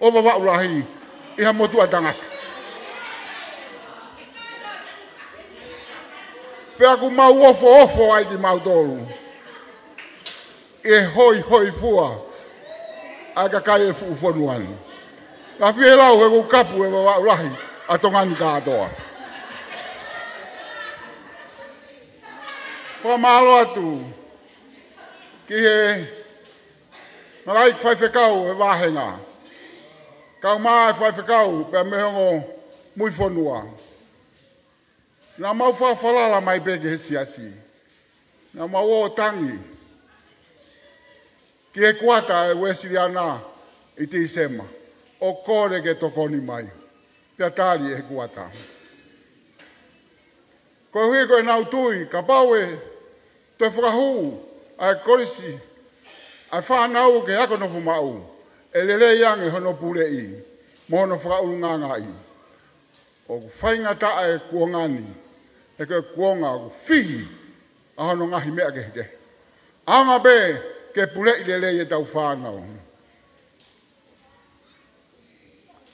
ʻo Vavaʻu Lahi ʻi ha motuʻa tangata. Pea ʻoku mau ofoofo ai kimautolu ʻi he hoihoifua ʻa e kakai e fuʻu fonua ni. Ka fie lau he ʻoku kapu e Vavaʻu Lahi ʻa Tonga ni kātoa. Fakamālō atu ki he malaʻe faifekau e vāhenga, kau mai e faifekau pea mo e ongo muifonua. Naʻa mau fakafalala mai pē ki he siasi. Naʻa mau ō tangi ki he kuata e Uēsiliana ʻi Tīsema, ʻo kole ke tokoni mai. Pea tali ʻe he kuata. Koeʻuhi ko ʻenau tui, kapau ʻe toe fakahū ʻa e kolisi ʻa e fānau ki he ako nofo maʻu, ʻe lelei ange hono puleʻi mo hono fakaʻulungaangaʻi. ʻOku faingataʻa e kuonga ni, he ko e kuonga ʻoku fihi ʻa hono ngaahi meʻa kehekehe. ʻAonga pē ke puleʻi lelei ʻetau fānau.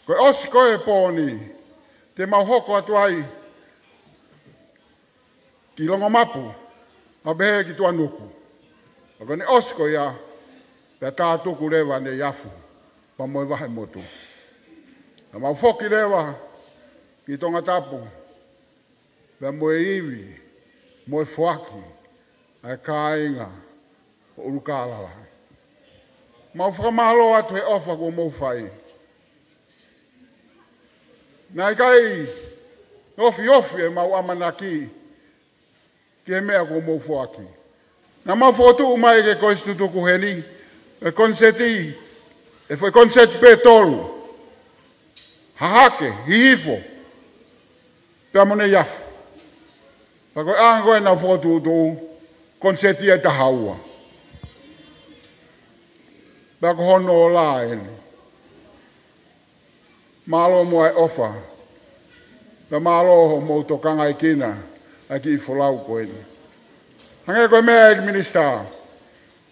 Ko e ʻosi ko ē e pō ni, te mau hoko atu ai ki Longomapu, ʻo pehē ki Tuʻanuku. Ka ko ʻene ʻosi ko ia, pea tātuku leva ʻa Neiafu, pea mo e Vahemotu. Naʻa mau foki leva ki Tongatapu, pea mo e ivi, mo e foaki ʻa e kāinga ʻo ʻUlukālala. Mau fakamālō atu he ʻofa kuo mou fai. Naʻe ʻikai ofiofi ʻemau ʻamanaki ki he meʻa kuo mou foaki. Naʻa mau fokotuʻu mai ki he kolisi tutuku heni e koniseti, e foʻi koniseti pē ʻe tolu. Hahake, Hihifo, pea mo Neiafu. Pea ko e ʻaho ko ē naʻa nau fokotuʻutuʻu, koniseti ia ʻe taha ua. Pea ko hono ola eni. Mālō muʻa e ʻofa. Pea mālō hoʻomou tokangaekina ʻa e kiʻi folau ko eni. Hangē ko e meʻa ʻa e Minisitā,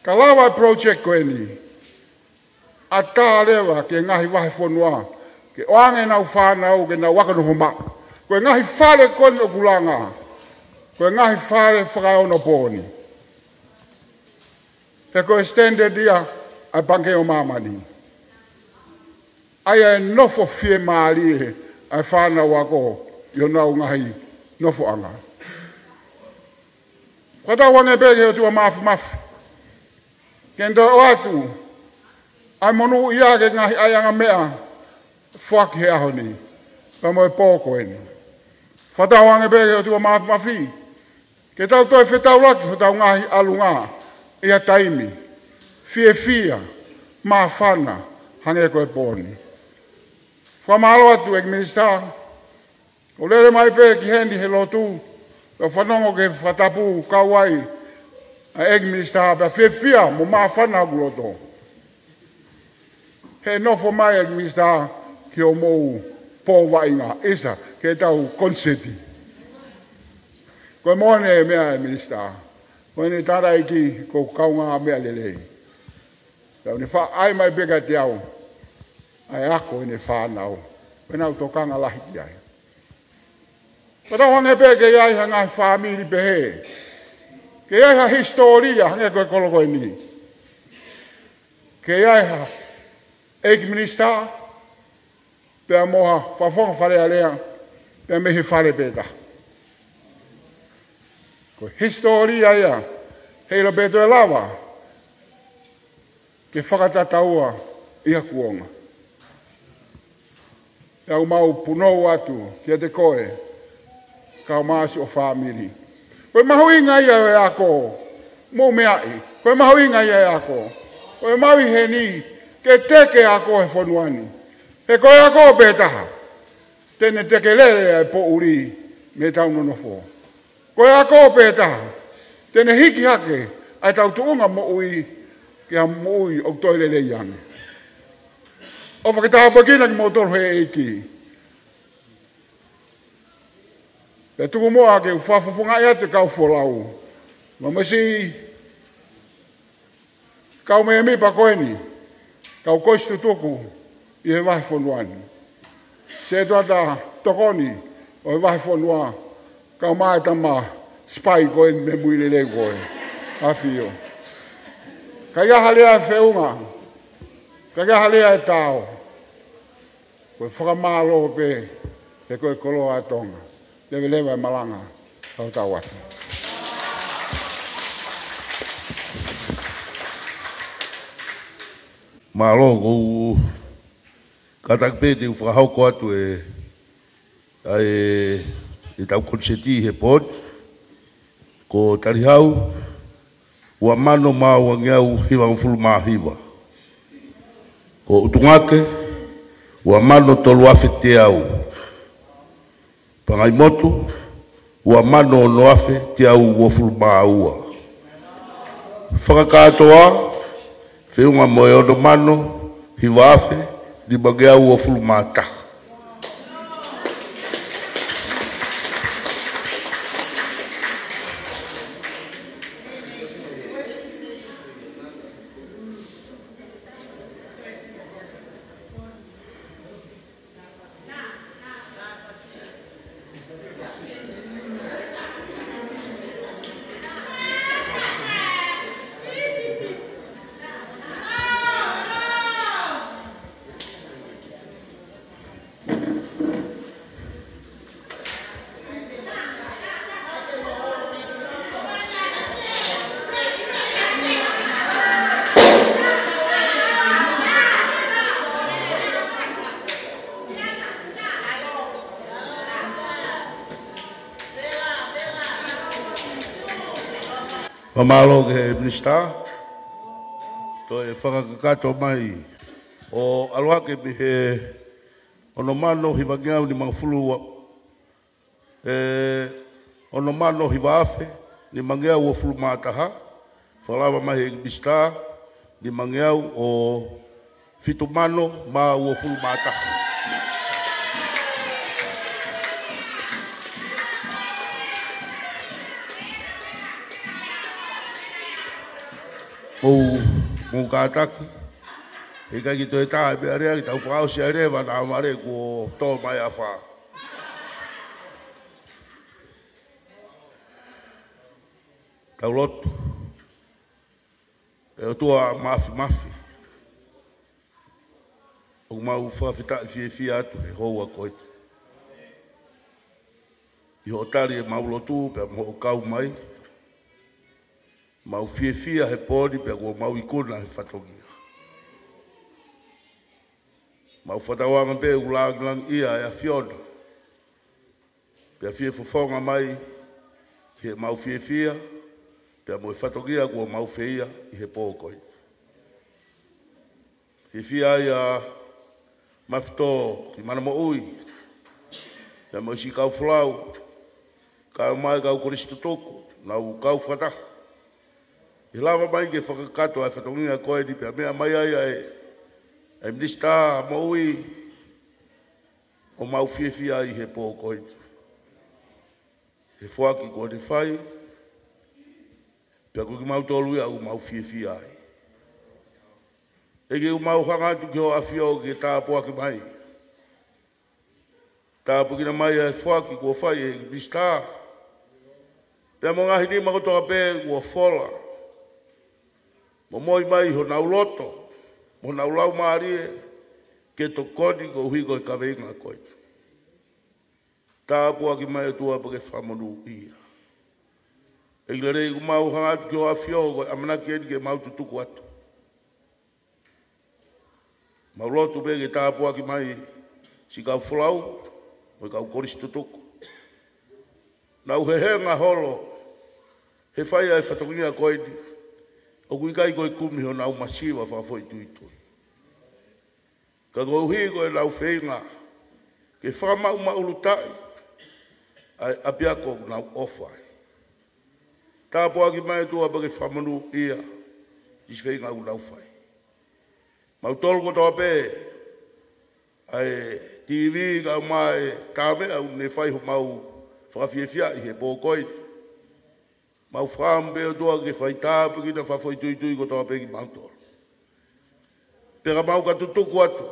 ka lava e project ko eni, ʻatā leva ki he ngaahi vahefonua ke ʻoange ʻenau fānau ke nau ako nofo maʻu. Ko e ngaahi fale ko eni ʻoku langa, ko e ngaahi fale fakaeonopōni. He ko e standard ia ʻa e Pangikē ʻo Māmani, ʻa ia ʻe nofo fiemālie ai e fānau ako ʻi honau ngaahi nofoʻanga. Fakatauange pē ki he ʻOtua Māfimafi ke ne toe ʻoatu ʻa e monūʻia ki he ngaahi ʻaiʻanga meʻa foaki he ʻaho ni, pea mo e pō ko eni. Fakatauange pē ki he ʻOtua Māfimafi Ke tau toe fetaulaki hotau ngaahi ʻalunga ʻi ha taimi fiefia, māfana, hangē ko e pō ni. Fakamālō atu ʻEiki Minisitā, ʻoku lele mai pē ki heni he lotu, ʻo fanongo ki he fakatapu kau ai ʻa e ʻEiki Minisitā, pea fiefia mo māfana hoku loto he nofo mai ʻEiki Minisitā ki homou pō vaʻinga, ʻisa, ke tau koniseti. Ko e moʻoni e meʻa ʻEiki Minisitā, ko eni tala ʻEiki ko e kaungāmeʻa lelei. Pea ʻoku ne faʻa ʻai mai pē kiate au ʻa e ako ʻene fānau, pea naʻa ku tokanga lahi ki ai. Pea tau hangē pē ke ʻi ai ha ngaahi fāmili pehē, ke ʻi ai ha hisitōlia hangē ko e kolo ko eni, ke ʻi ai ha ʻEiki Minisitā pea mo ha Fakafofonga Fale Alea pea mei he fale pē taha. Ko e hisitōlia ia, heiʻilo pē toe lava ke fakatataua ʻi ha kuonga. Pea ʻoku mau punou atu kiate koe, kau mai siʻo fāmili. Ko e mahuʻinga ia ʻo e ako, mou meaʻi, ko e mahuʻinga ia ʻo e ako. Ko e maʻu ʻi heni ke teke ako he fonua ni. He ko e ako pē taha te ne teke lele ʻa e poʻuli mei heʻetau nonofo. Ko e ako pē taha te ne hiki hake ʻa ʻetau tuʻunga moʻui ki ha moʻui ʻoku toe lelei ange. ʻOfa ke tāpuekina kimoutolu ʻe he ʻEiki. Pea tuku muʻa ke u fakafofongaʻi atu e kau folau, mo e siʻi kau mēmipa ko eni, kau kolisi tutuku ʻi he vahefonua ni. Setuata tokoni ʻo e vahefonua, kau mai e tama sipai ko eni mei Muileleu ko ē, ʻAfio. Ka ʻi ai ha lea ʻe feʻunga, ka ʻi ai ha lea ʻe tao, ko e fakamālō pē, he ko e koloa ʻa Tonga. Leveleva e malanga, kau tau atu. Mālō, ʻoku ou kātaki pē te u fakahoko atu e, ʻa e, ʻetau koniseti he pō ni. Ko Talihau, ua mano mā uangeau hivangofulu mā hiva. Ko ʻUtungake, ua mano tolu afe teau. Pangaimotu, ua mano ono afe teau uofulu mā ua. Fakakātoa, feʻunga mo e ono mano hiva afe nimangeau uofulu mā taha. Fakamālō ki he Minisitā, toe fakakakato mai ʻo ʻalu hake mei he ono mano hivangeau nimangofulu ua, ʻe, ono mano hiva afe nimangeau uofulu mā taha, fakalava mai he Minisitā, nimangeau ʻo fitu mano mā uofulu mā taha. Mou, mou kātaki. He ʻikai ke toe tā e meʻa lea, ke tau fakaʻosi ai leva naʻa male kuo tō mai afā. Tau lotu. ʻE ʻOtua Māfimafi, ʻoku mau fakafetaʻi fiefia atu he houa ko eni ʻi hoʻo tali ʻemau lotu pea mo hoʻo kau mai. Mau fiefia he pō ni pea kuo mau ikuna he fatongia. Mau fakatauange pē ʻoku lāngilangiʻia e ʻAfiona, pea fie fofonga mai ʻi heʻemau fiefia pea mo e fatongia kuo mau feia ʻi he pō ko eni. Fiefia ai ʻa Mafitō ki Mana Moʻui pea mo e siʻi kau folau, kae ʻumaʻā e kau kolisi tutuku, nau kau fakataha ʻi he lava mai ke fakakakato ʻa e fatongia ko eni pea meʻa mai ai ʻa e, ʻa e Minisitā Moʻui, ʻo mau fiefia ai he pō ko eni he foaki kuo ne fai, pea ko kimautolu ia ʻoku mau fiefia ai. ʻEiki, ʻoku mau hanga atu ki hoʻo ʻAfio ke tāpuaki mai, tāpuekina mai ʻa e foaki kuo fai ʻe he Minisitā pea mo e ngaahi nima kotoa pē kuo fola, momoi mai honau loto mo honau laumālie ke tokoni koeʻuhi ko e kaveinga ko eni. Tāpuaki mai ʻOtua pea ke fakamonūʻia. ʻEiki lelei, ʻoku mau hanga atu ki hoʻo ʻAfio ko e ʻamanaki eni ke mau tutuku atu. Mau lotu pē ke tāpuaki mai siʻi kau folau mo e kau kolisi tutuku, nau hehenga holo he fai ʻa e fatongia ko eni, ʻoku ʻikai ko e kumi honau masiva fakafoʻituitui, ka koeʻuhi ko ʻenau feinga ke fakamaʻumaʻulutaʻi ʻa e ʻapiako ʻoku nau ʻofa ai. Tāpuaki mai ʻOtua pea ke fakamonūʻia siʻi feinga ʻoku nau fai. Mautolu kotoa pē, ʻa e TV kae ʻumaʻā e tāmeʻa ʻoku ne fai homau fakafiefiaʻi he pō ko eni, mau fakaʻamu pē ʻOtua ke fai tāpuekina fakafoʻituitui kotoa pē kimautolu. Pea ka mau ka tutuku atu,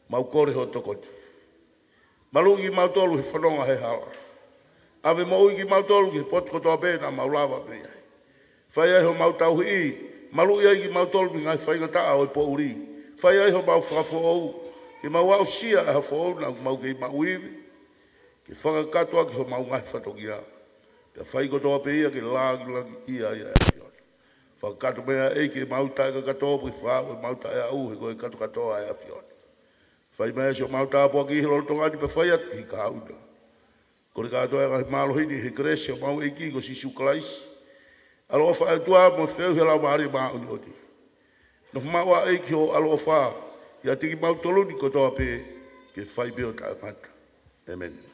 mau kole hoʻo tokoni. Maluʻi kimautolu he fononga he hala. ʻAve moʻui kimautolu ki he potu kotoa pē naʻa mau lava mei ai. Fai ai homau tauhi, maluʻi ai kimautolu mei he ngaahi faingataʻa ʻo e poʻuli. Fai ai homau fakafoʻou, ke mau aʻusia ʻa e foʻou naʻa mau kei maʻu ivi, ke fakakakato ʻaki homau ngaahi fatongia, pea fai kotoa pē ia ke langilangiʻia ai ʻa e ʻAfiona. Fakakakato mai ʻEiki ʻemau taʻekakato, pea fai ʻemau taʻeaʻu he ko e katokato ʻa e ʻAfiona. Fai mai siʻomau tāpuaki he lolotonga ni pea fai atu ki he kahaʻu na. Kole kātoa e ngaahi mālohi ni he kelesi ʻo homau ʻEiki ko Sīsū Kalaisi, ʻaloʻofa ʻa e ʻOtua mo e feohi ʻa e Laumālie Māʻoniʻoni, nofo maʻu ʻa e ʻEiki hoʻo ʻaloʻofa ʻiate kimautolu ni kotoa pē, ke fai pē ʻo taʻengata. ʻĒmeni.